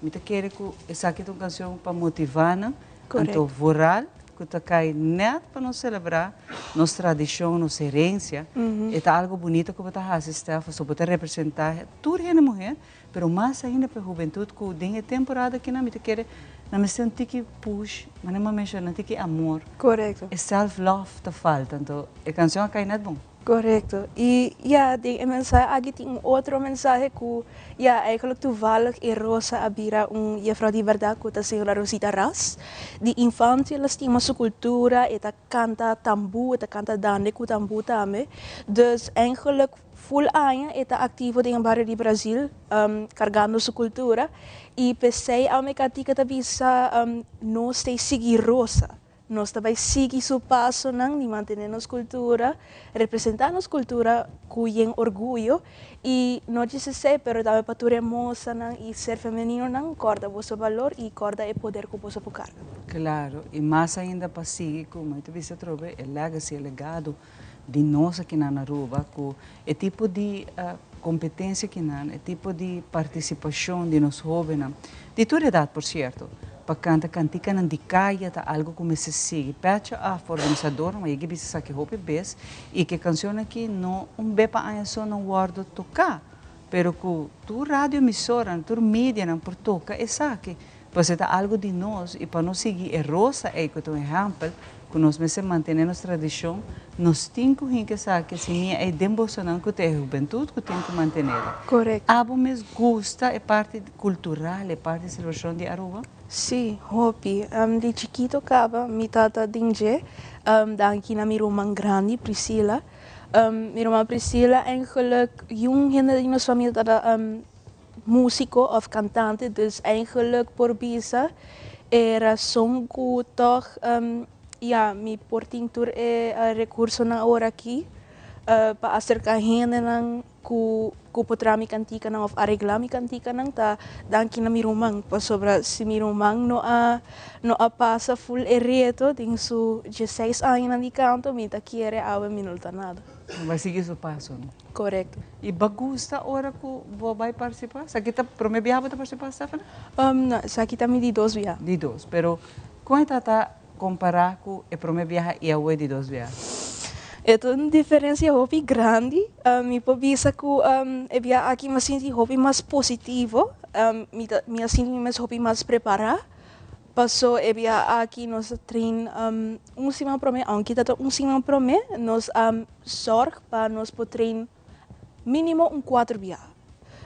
Mi ta kere cu esaki ta un cancion pa motiva nan, anto vooral cu ta cay net pa nos celebra nos tradicion, nos herencia, e ta algo bunito cu bo ta haci Stef, pasobra bo ta representa tur hende muher Pero mas ainda pa e hubentud cu den e temporada akinan mi ta kere nan mester un tiki push, manera mi a menciona, un tiki amor. Correcto. E self love ta falta, anto e cancion a cay net bon. Correcto. Y ya, den e mensahe aki tin un otro mensahe cu ya, eigenlijk toevallig e Rosa a bira un juffrouw di berdad cu ta señora Rosita Ras. Di infancia el a stima su cultura, e ta canta tambu, e ta canta dande cu tambu tambe. Dus eigenlijk Full aña e ta aktivo den e bario di Brazil, kargando su kultura, i p'esei Alma Katika ta bisa, Nos ta e sigui Rosa. Nos ta bai sigui su pasonan di mantené nos kultura, representá nos kultura ku yen orguyo, i no djis esei, pero tambe pa tur e mosanan i ser femeninonan kòrda boso balor i kòrda e poder ku boso por karga. Klaro, i mas ainda pa sigui ku, mi ta bisa atrobe, e legacy, e legado di nos akinan na Aruba cu e tipo di competencia akinan, e tipo di participacion di nos hobennan, di tur edad por cierto, pa canta canticanan di caya ta algo cu mester sigui. Pecha af organisadornan, ma yega bisa esaki hopi bes y cu e cancionnan aki no un be pa aña so nan wordo toca, pero cu tur radio emisoranan, tur medianan por toca esaki. Pues e ta algo di nos y pa nos sigui e rosa ey cu ta un ehempel. Ku nos mester mantené nos tradishon, nos tin ku hinka esaki simia ei den bosonan ku ta e hubentut ku tin ku mantenela. Korekto. Abo mes gusta e parti kultural, e parti di selebrashon di Aruba? Sí, hopi. Di chikito kaba mi tata den dje, danki na mi ruman grandi Priscilla. Mi ruman Priscilla eigenlijk yun hende den nos famia tabata músiko òf kantante, dus eigenlijk por bisa e rason ku tòg ya mi por tin tur e rekursonan awor aki pa aserká hendenan ku ku por traha mi kantikanan òf areglá mi kantikanan ta danki na mi ruman, pasobra si mi ruman no a no a pasa ful e reto den su diesseis añanan di kanto mi ta kere awe mi no ta nada. No bai sigui su paso no. Korekto. I bo gusta ora ku bo bai partisipá? Esaki ta promé biaha bo ta partisipá, Stephanie? No, esaki ta mi di dos biaha. Di dos. Pero kon e ta ta kompará ku e promé biaha i awe di dos biaha? E ta un diferensia hopi grandi. Mi por bisa ku e biaha aki mi a sinti hopi mas positivo. Mi ta mi a sinti mi mes hopi mas prepará. Paso e biaha aki nos a train un siman promé, aunke ta ta un siman promé, nos a zorg pa nos por train mínimo un kuater biaha.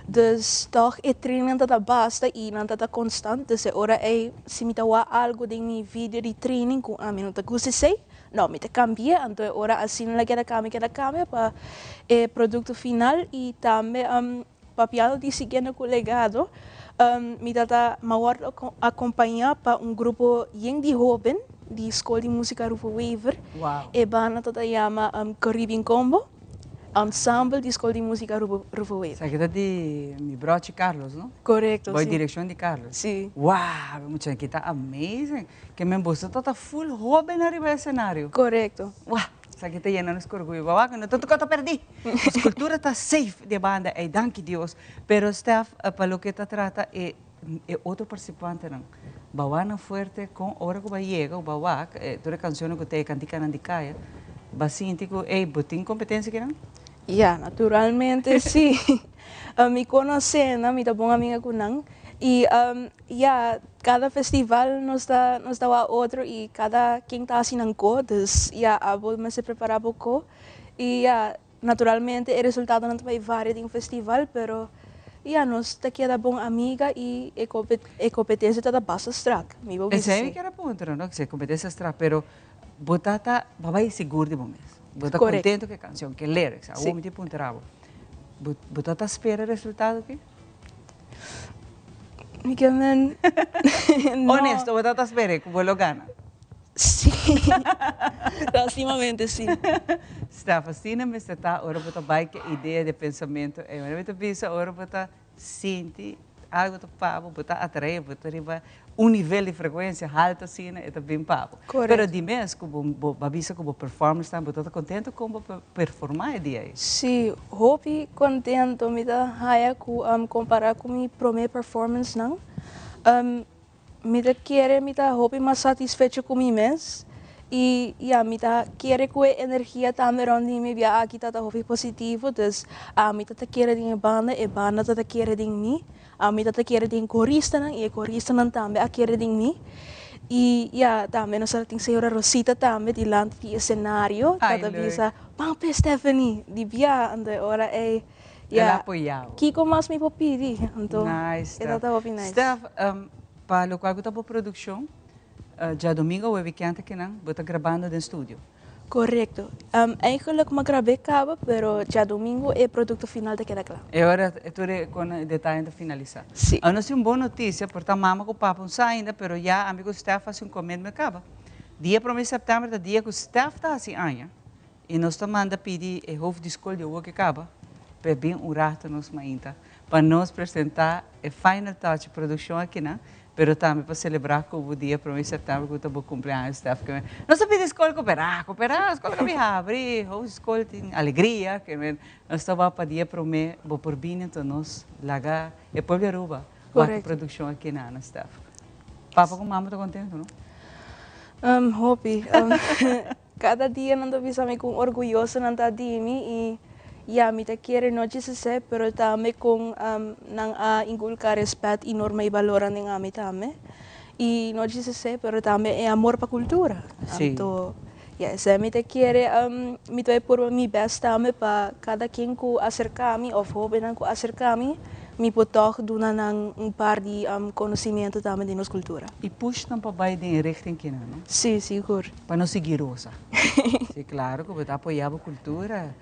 Dus tòg e trainnan ta ta basta i nan ta ta konstant, dus e ora ei si mi ta wak algu den mi video di training ku ami no ta gusta esei, no, mi ta kambi'é, anto e ora asina la keda kambia, keda kambia pa e produkto final i tambe Papiando di siguiendo cu legado, mi ta ta ma wordo acompaña pa un grupo yen di hoben di School di Musica Rufo Wever. E banda ta ta yama Caribbean Combo, ensemble di School di Musica Rufo Wever. Esaki ta di mi brochi Carlos, no? Corecto, Boy si. direccion di Carlos. Si. Wow, mucha aki ta amazing. Ke men boso ta ta full hoben ariba e escenario. Corecto. Wow. Esaki ta yena nos ku orguyo. Bo wak no ta tuka ta perdí. Nos kultura ta safe di e banda ei, danki Dios. Pero Stef, pa loke ta trata e e otro partisipantenan, bo wak nan fuerte kon ora ku bo a yega ku bo a wak tur e kanshonnan ku ta e kantikanan di kaya, bo a sinti ku ey bo tin kompetensia kinan? Ya, naturalmente si. Mi konosé nan, mi ta bon amiga ku nan. I Ya, cada festival nos ta nos ta wak otro y cada ken ta haci nan co, dus ya abo mester prepara bo co y ya naturalmente e resultadonan ta bay varia den festival pero ya nos ta keda bon amiga y e e competencia ta ta basta strak, mi bo bisa Esey mi si. kier a puntra no, si e competencia strak pero bo ta ta bo a bay sigur di bo mes, bo ta Correcto. contento cu e cancion, cu e lyrics, Si. awor mi tin puntra bo, bo bo ta ta spera e resultado aki? Mi ke men no. Honesto, bo ta spera ku bo lo gana? Sí, lastimamente sí. Stef, asina mester ta ora bo ta bai ku e idea di pensamentu ei. Manera mi ta bisa ora bo ta sinti algu ta pa bo, bo ta atraé, bo ta riba un nivel di frekuensia haltu asina, e ta bin pa bo. Pero di mes ku bo bo a bisa ku bo performance tambe, bo ta ta kontento kon bo performá e dia ei? Sí, hopi kontento mi ta haya ku kompará ku mi promé performance nan. Mi ta kere mi ta hopi mas satisfecho ku mi mes i ya mi ta kere ku e energia tambe rònt di mi bia aki ta ta hopi positivo, dus ami ta ta kere den e banda, e banda ta ta kere den mi. Ami ta ta kere den koristanan i e koristanan tambe a kere den mi. I ya, tambe nos a tin señora Rosita tambe dilanti di esenario ta Ay, ta leuk. bisa, Ban p'e Stephanie! Di bia, anto e ora ei, El a ya, apoyá bo. kiko mas mi por pidi? Anto Nice, e ta Steph. ta hopi nice. Steph, pa lokual ku ta bo produkshon, djadomingo awe wikènt akinan bo ta grabando den studio. Korekto. Eigenlijk mi a grab'é kaba, pero djadumingu e produkto final ta keda kla. E ora tur e kon e detayenan ta finalisá. Sí. A nos tin un bon notisia, por ta mama ku papa un sa ainda, pero ya ami ku Stef hasi un commitment kaba. Dia prome di sèptèmber ta dia ku Stef ta hasi aña i nos ta manda pidi e hof di skol di awo ke kaba pa e bin un rato nos mainta pa nos presentá e final touch produkshon akinan. Pero tambe pa celebra cu bo dia prome di september cu ta bo cumpleaños Stef ke men nos ta pidi scol coopera coopera scol ka bin habri ho scol tin alegria ke men nos ta wak pa dia prome bo por bini enton nos laga e pueblo di Aruba wak e produccion aki na Ana Stef papa cu mama ta contento no? Hopi Kada dia nan ta bisa mi kon orguyoso nan ta di mi i ya mi ta kere no djis esei pero tambe kon nan a inkulká rèspèt i norma i balornan den ami tambe. I no djis esei, pero tambe e amor pa kultura. Anto, ya, esei mi ta kere, mi ta bai purba mi best tambe pa kada ken ku aserká mi òf hóbennan ku aserká mi, mi por tòg duna nan un par di konosimentu tambe di nos kultura. I push nan pa bai den e richting kinan, no? Sí, sigur. Pa no sigui rosa. Sí, klaro ku bo ta apoyá bo kultura,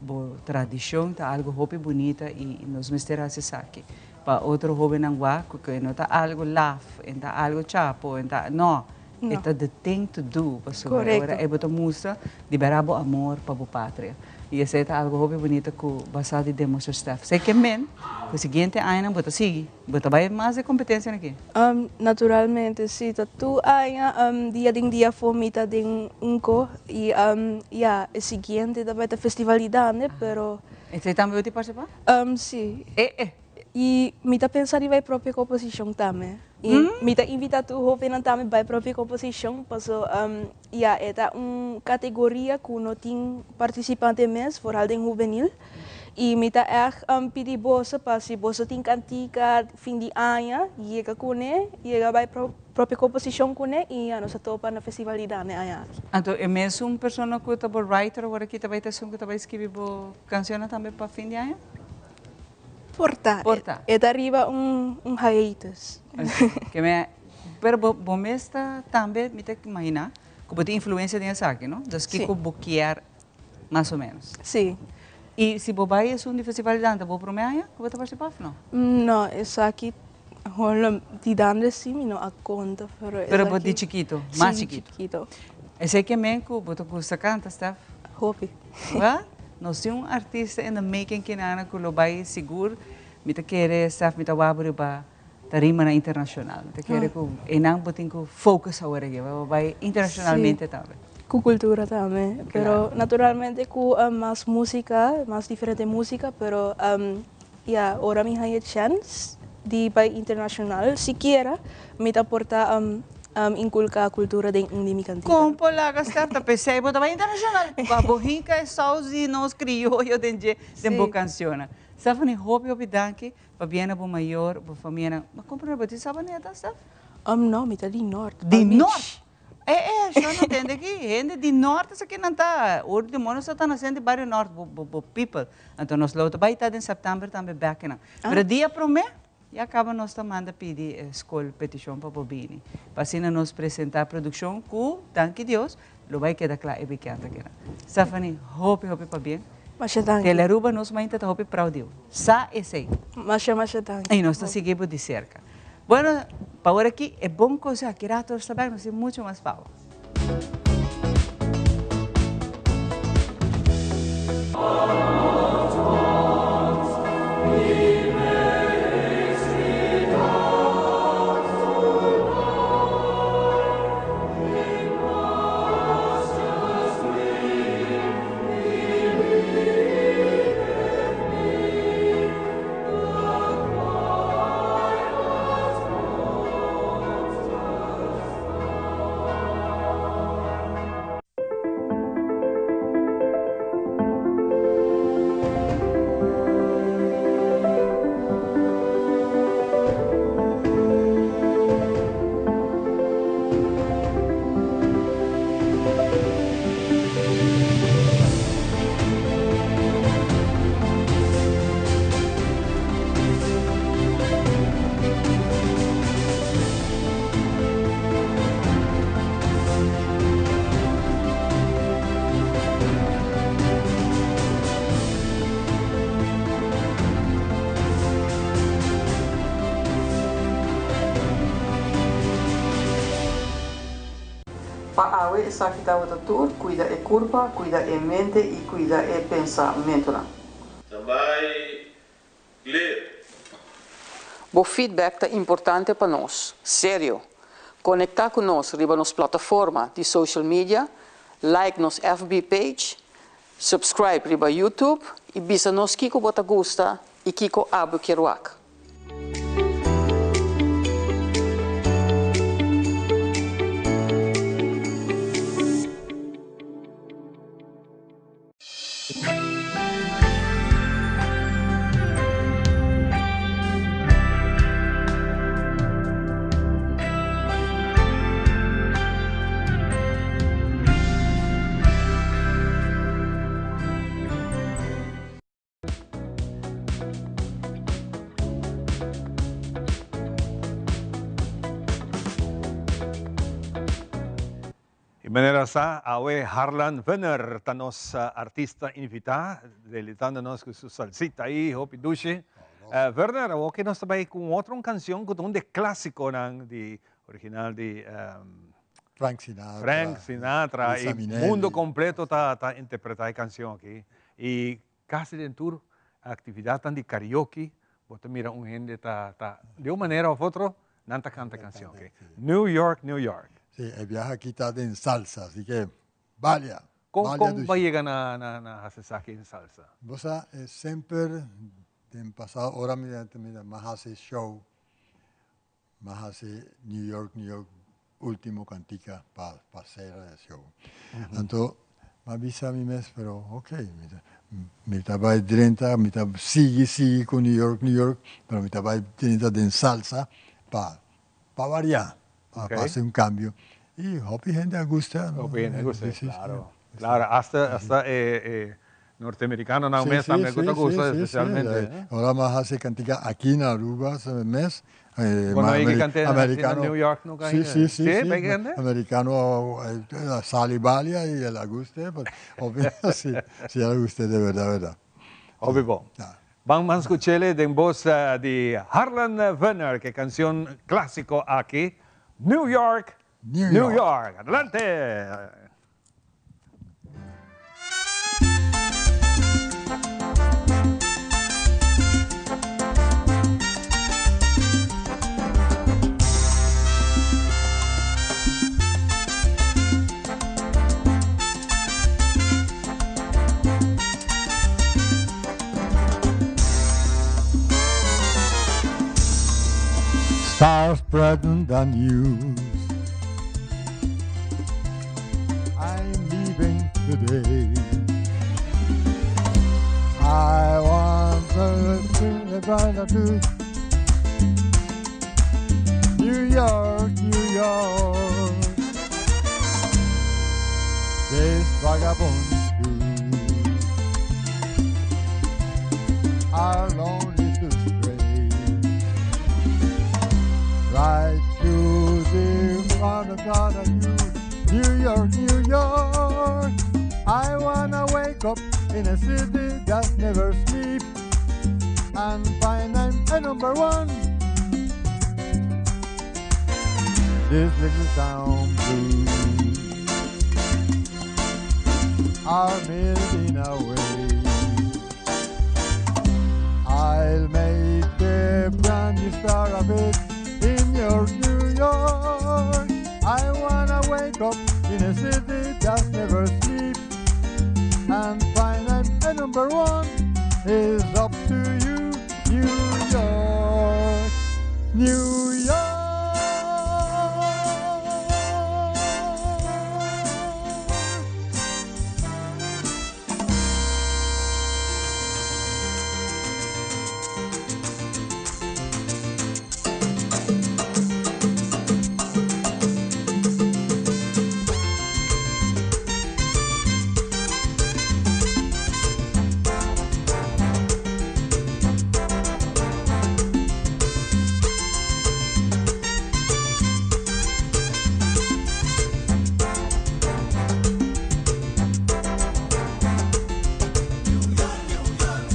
bo tradishon ta algu hopi bunita i nos mester hasi esaki. Pa otro hobennan wak cu e no ta algo laf, e ta algo chapo, e ta, no, e ta the thing to do, pasobra e ora ey bo ta mustra di bera bo amor pa bo patria. Y esey ta algo hopi bunita cu bo a sa di demostra Stef. Esey ke men cu siguiente añanan bo ta sigui, bo ta bay mas e competencianan aki? Naturalmente si, ta tur aña dia den dia for mi ta den un co y ya e siguiente ta bay ta festival di Dande, pero. Esey tambe bo tin participa? Si. E e. I mi ta pensa riba e propio komposishon tambe. I mi ta invitá tur hóbennan tambe bai propio komposishon paso ya e ta un kategoria ku no tin partisipante mes, foral den hubenil. I mi ta ègt pidi boso pa si boso tin kantika fin di aña yega kuné, yega bai propio komposishon kuné i ya nos ta topa na festival di Dande aña aki. Anto e mesun persona ku ta bo writer awor aki ta bai ta esun ku ta bai skibi bo kanshonnan tambe pa fin di aña? Por ta. Por ta. E ta riba un un hiatus. Ke me, pero bo bo mes ta tambe mi ta imaginá ku bo tin influensia den esaki, no? Dus kiko bo kier mas o ménos. Sí. I si bo bai esun di festival di danta bo promé aña ku bo ta partisipá òf no? No, esaki holo di dande sí mi no a konta, pero esaki. Pero bo di chikito, mas chikito. Sí, chikito. Esei ke men ku bo ta gusta kanta, Stef? Hopi. Well, nos tin un artista in the making kinana ku lo bai sigur. Mi ta kere, Stef, mi ta wak bo riba tarimanan internashonal. Mi ta kere ku einan bo tin ku focus awor aki, bo bai internashonalmente tambe. Ku kultura tambe. Pero naturalmente ku mas musika, mas diferente musika, pero ya, ora mi haña chèns di bai internashonal, sikiera mi ta por ta inkulká kultura den un di mi kantika. Kon por laga Stef ta p'esei bo ta bai internashonal? Pa bo hinka e saus di nos krioyo den dje, den bo kanshonnan. Stephanie, hopi hopi danki pa biena bo mayor, bo famianan. Ma komprende bo tin Sabaneta, Stef? No, mi ta di Nort. Di Nort? E e, sho no tende aki. Hende di Nort esaki nan ta. Ora di mono sa ta naciendo di bario Nort, bo bo bo people. Anto nos lo ta bai ta den september tambe bek nan. Pero dia prome, ya caba nos ta manda pidi e school peticion pa bo bini. Pa asina nos presenta produccion cu, danki Dios, lo bai keda cla e weekend aki nan. Stephanie, hopi hopi pabien. Masha danki. Telearuba nos mainta ta hopi proud di bo. Sa esey. Masha masha danki. Y nos ta sigui bo di cerca. Bueno, pa ora aki e bon conseho aki rato nos ta bek, nos tin mucho mas pa bo. Pa awe esaki tabata tur, cuida e curpa, cuida e mente y cuida e pensamentonan. Tambay clear. Bo feedback ta importante pa nos. Serio. Conecta cu nos riba nos plataforma di social media, like nos FB page, subscribe riba YouTube y bisa nos kico bo ta gusta y kico abo kier wak. Manera sa, awe Harlan Werner ta nos artista invita, deleitando nos cu su salsita ahí, hopi dushi. Werner, awor cu nos ta bay cu un otro un cancion cu ta un di e clasiconan di original di Frank Sinatra. Frank Sinatra Liza y Minnelli. mundo completo ta interpreta e cancion aki. Y casi den tur actividadnan di karaoke bo ta mira un hende ta ta di un manera of otro nan ta canta e cancion aki. New York, New York. Sí, e biaha aki ta den salsa, así que balia, Con balia con bo a dushi. yega na na na haci esaki den salsa? Bo sa, e semper den pasado ora mi ta mi ta haci show M'a hasi New York, New York ultimo kantika pa pa sera e show. Anto m'a bisa mi mes pero ok mi ta mi ta bai drenta mi ta sigui sigui ku New York, New York pero mi ta bai drenta den salsa pa pa varia pa pa hasi un kambio i hopi hende a gusta. Hopi hende a gusta, claro. Claro, hasta hasta e e Norteamericanonan mes tambe ku ta gusta especialmente. Ora m'a hasi kantika aki na Aruba mes Bo no yega kant'é na New York nunca ainda? Sí, sí, sí. Bay kant'é? Americano a sali balia y el a gust'é, sí, sí el a gust'é de verdad, verdad. Hopi bon. Ban ban scuch'el den bos di Harlan Werner, ke cancion clasico aki, New York, New York. Adelante! Stars spreading the news. I'm leaving today. I want to to to New York, New York. This vagabond shoes are lonely to stray. Right to the front of you, New York, New York. I wanna wake up in a city that never sleeps and find I'm a number one. This little town blues are melting away. I'll make a brand new start of it in your New York. I wanna wake up in a city that never sleeps and find I'm a number one. Is up to you, New York, New York.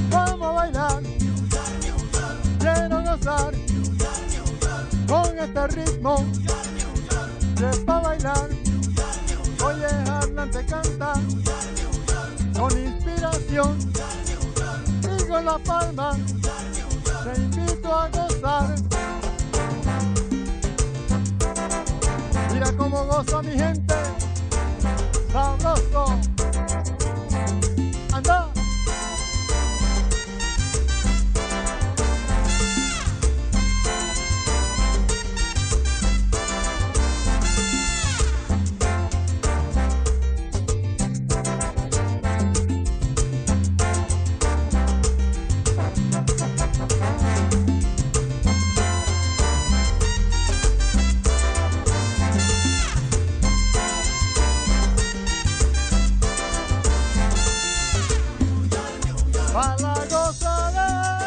Vamos a bailar, quiero gozar con este ritmo que es pa' bailar. Oye, Harlan te canta con inspiración y con la palma te invito a gozar. Mira cómo goza mi gente, sabroso. Anda. Pa' la gozadera.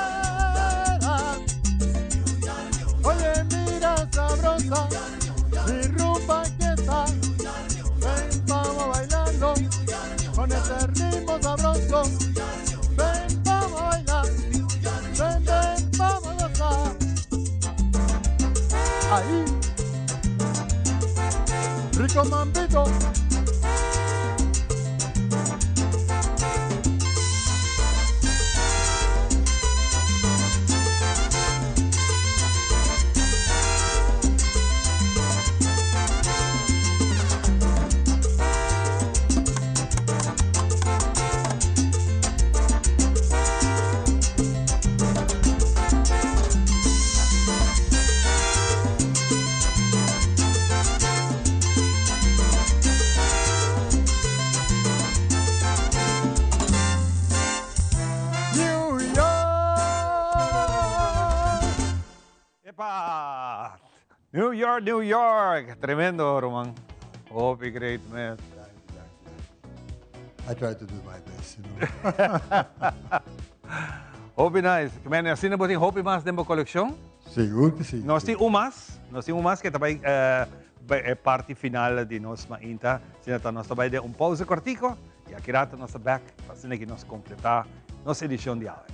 Oye, mira sabrosa, mi rumba que está. Ven pa' mambito. New York. Epa! New York, New York! Tremendo, ruman. Hopi great, man. I try to do my best, you know. Hopi nice. Man, asina bo tin hopi mas den bo coleccion? Sigur que si. Nos tin un mas. Nos tin un mas que ta bay e parti final di nos mainta. Asina ta nos ta bay den un pausa cortico y aki rato nos ta back pa asina ki nos completa nos edicion di awe.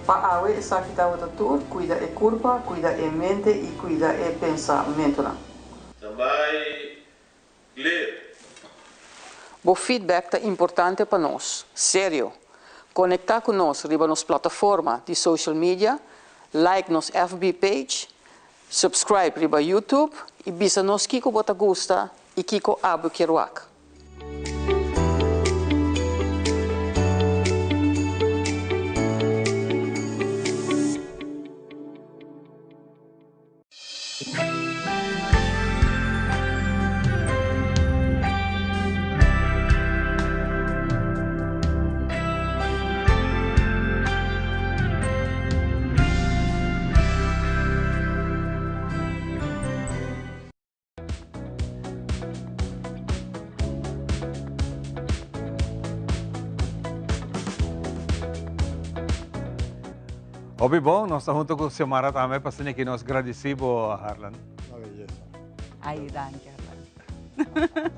Pa awe esaki tabata tur, cuida e curpa, cuida e mente y cuida e pensamentonan. Tambay clear. Bo feedback ta importante pa nos. Serio. Conecta cu nos riba nos plataforma di social media, like nos FB page, subscribe riba YouTube y bisa nos kico bo ta gusta y kico abo kier wak. Hopi bon, nos ta hunto cu Xiomara tambe pa asina ki nos gradici bo, Harlan. Una belleza. Ay, danki, Harlan.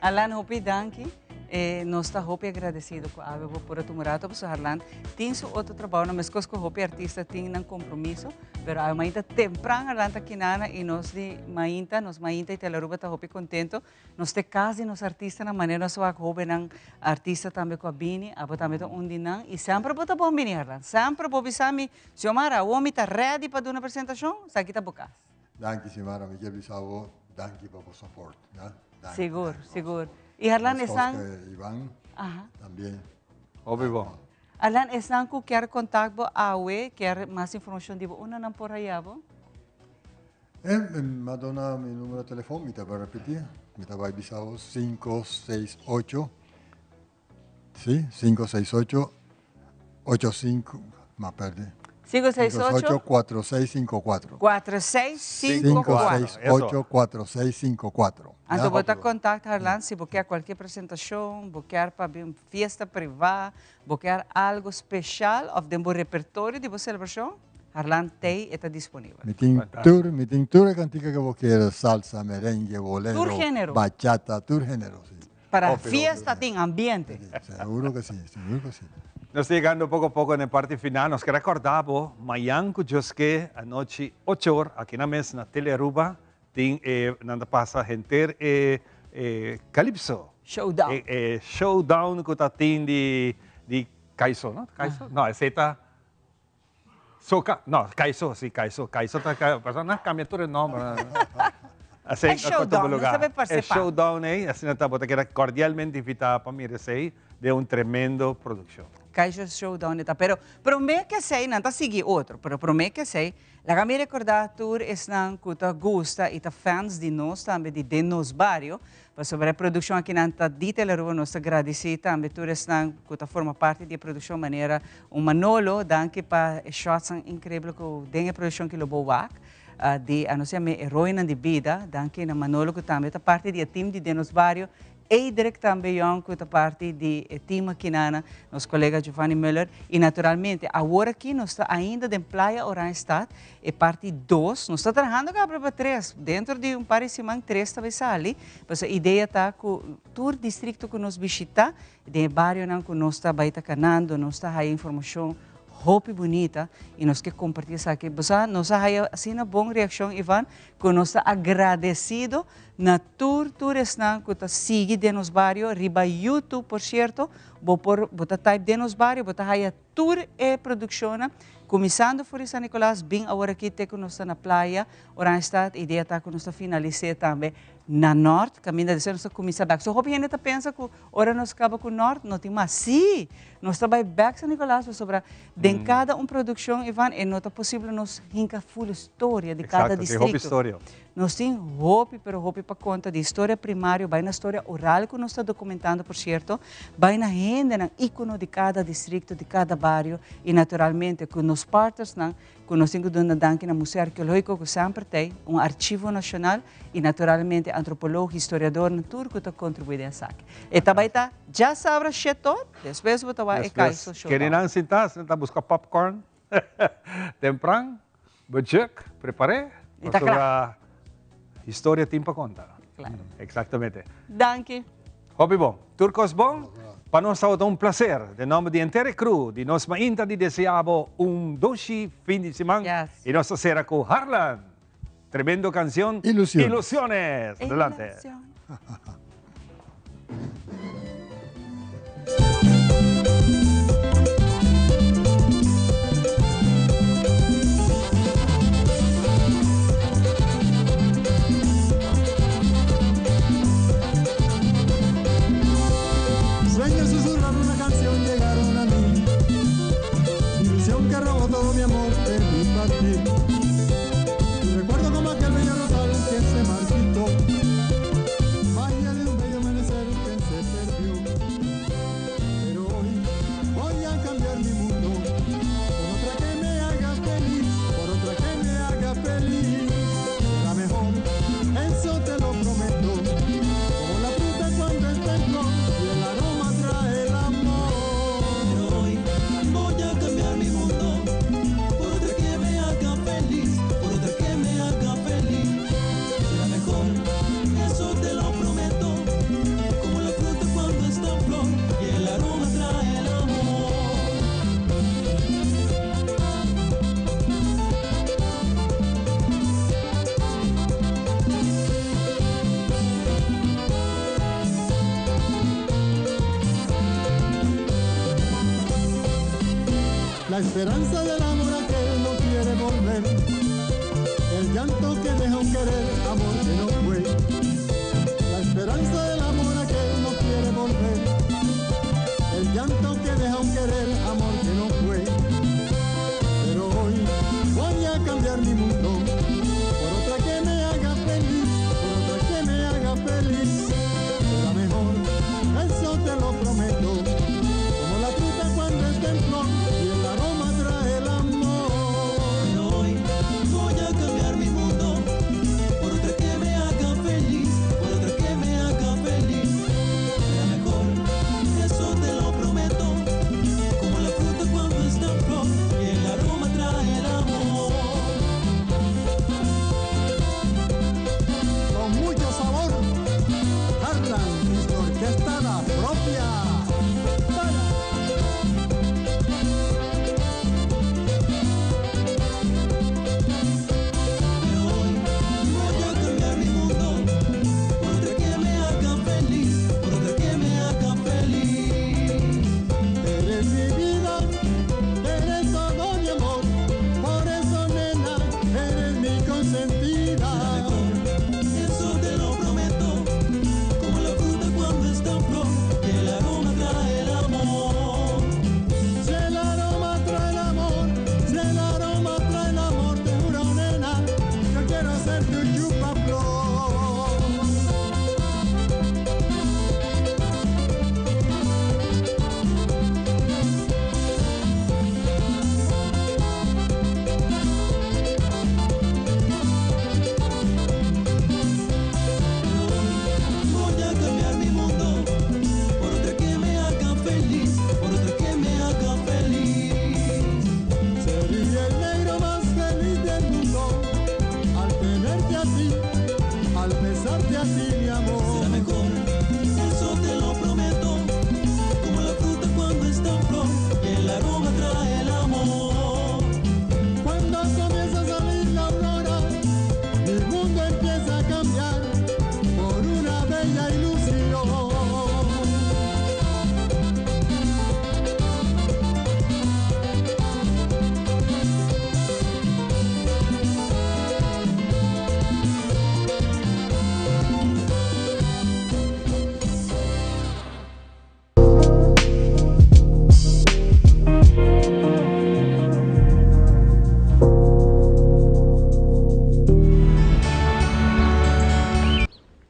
Harlan, hopi danki. Eh, nos ta hopi agradecido cu awe bo por a tuma rato pasobra Harlan tin su otro trabounan, meskos cu hopi artista tin nan compromiso. Pero awe mainta tempran Arlan ta kinana y nos di mainta, nos mainta y Telearuba ta hopi contento. Nos ta e cas di nos artistanan, manera nos wak hobennan artista tambe cu a bini, abo tambe ta un di nan y semper bo ta bon bini Arlan, semper bo bisa mi, Xiomara awo mi ta ready pa duna presentacion, esaki ta bo cas. Danki Xiomara, mi kier bisa bo danki pa bo support, ya. Danki, Sigur, danki pa bo sigur. support. Y Arlan Mescos esan. cu Ivan tambien. Hopi bon. Alan, esnan ku kier kontak bo awe, kier mas informashon di bo, unda nan por haya bo? E mi a duna mi numero di telefon, mi ta bai repeti, mi ta bai bisa bo 568, si, 568, 85, m'a perdi. 568. 4654. 4654. 568 4654. Anto bo ta contact Harlan si bo kier cualkier presentacion, bo kier pa bin un fiesta priva, bo kier algo special of den bo repertorio di bo celebracion, Harlan tey e ta disponibel. Mi tin tur, mi tin tur e cantica que bo kier, salsa, merengue, bolero, Tur genero. bachata, tur genero, si. Para fiesta tin ambiente. Seguro cu si, seguro cu si. Nos ta yegando poco poco na e parti final. Nos ke recorda bo mayan cu Dios ke anochi ocho or aki na mes na Tele Aruba tin e nan ta pasa henter e e Calypso. Showdown. E e showdown cu ta tin di di Caiso no? Caiso? No esey ta Soca, no, Caiso, si, Caiso. Caiso ta, pasobra nan a cambia tur e nomber. Así, E showdown, no sabe E parse pa. showdown ei, asina ta, bo ta keda cordialmente invita pa mira esei den un tremendo produccion. Caiso showdown e ta, pero prome ke esei nan ta sigui otro, pero prome ke esei, laga mi recorda tur esnan cu ta gusta y ta fans di nos tambe di Den Nos Bario, Pasobra e produccion akinan ta di Telearuba nos ta gradici tambe tur esnan cu ta forma parti di e produccion manera un Manolo, danki pa e shotsnan increibel cu den e produccion ki lo bo wak di anos yama e heroenan di bida, danki na Manolo cu tambe ta parti di e team di Den Nos Bario, Eidrick tambe yòn cu ta parti di e team akinana, nos colega Giovanni Muller y naturalmente awor aki nos ta ainda den Playa Oranjestad E parti dos, nos ta trahando caba pa tres, dentro di un par di siman tres ta bay sali, pasobra e idea ta cu tur districto cu nos bishita, den e barionan cu nos ta bay ta canando, nos ta haya informacion hopi bunita y nos ke comparti esaki. Bo sa, nos a haya asina bon reaccion, Ivan, cu nos ta agradecido na tur, tur esnan cu ta sigui den nos bario, riba YouTube, por cierto, bo por, bo ta type den nos bario, bo ta haya Tur e produccionnan, cuminsando for di San Nicolas, bin awor aki te cu nos ta na Playa, Oranjestad, idea ta cu nos ta finalis'é tambe na Noord, caminda despues nos ta cuminsa bek. So hopi hende ta pensa cu ora nos caba cu Noord no tin mas. Sí! Nos ta bay bek San Nicolas pasobra den cada un produccion, Ivan, e no ta posible nos hinca full historia di cada Exacto, tin hopi districto. historia. Nos tin hopi, pero hopi pa konta di historia primario, bai na storia oral ku nos ta dokumentando por sierto, bai na hendenan íkono di kada distrikto, di kada bario i naturalmente ku nos partnersnan ku nos tin ku duna danki na Museo Arkeológiko ku semper ta ei, un archivo nashonal i naturalmente antropolog, historiadornan tur ku ta kontribuí den esaki. E ta bai ta djasabra shetor, despues bo ta wak e Kaiso Despues Showdown. kende nan sintá, ta buska popcorn tempran. Bujek, prepar'é, I ta kla. pasobra historia tin pa konta. Claro. Exactamente. Danki. Hopi bon. Tur kos bon? Pa nos tabata un placer. Den nomber di henter e crew di Nos Mainta di desea bo un dushi fin di siman. Yes. I nos ta sera ku Harlan. Tremendo cancion. Ilusiones. Ilusiones. Adelante. Ilusiones. Sueños susurrar una canción llegaron a mí. Ilusión que robó todo mi amor, te vi partir. Tu recuerdo como aquel bello rosal que se marchitó. Magia de un bello amanecer que se perdió. Pero hoy voy a cambiar mi mundo por otra que me haga feliz, por otra que me haga feliz. Será mejor, eso te lo prometo. Como la fruta cuando está en flor y el aroma trae el amor. Pero hoy voy a cambiar mi mundo por otra que me haga feliz, por otra que me haga feliz. Será mejor, eso te lo prometo. Como la fruta cuando está en flor y el aroma trae el amor. La esperanza del amor aquel no quiere volver. El llanto que deja un querer, amor que no fue. La esperanza del amor aquel no quiere volver. El llanto que deja un querer, amor que no fue. Pero hoy voy a cambiar mi mundo por otra que me haga feliz, por otra que me haga feliz. Será mejor, eso te lo prometo. Como la fruta cuando está en flor y el aroma trae el amor. Pero hoy voy a cambiar mi mundo por otra que me haga feliz, por otra que me haga feliz. Será mejor, eso te lo prometo. Como la fruta cuando está en flor y el aroma trae el amor. comer tu chupaflor. Voy a cambiar mi mundo por otra que me haga feliz, por otra que me haga feliz. Sería el negro más feliz del mundo al tenerte a ti, al besarte a ti.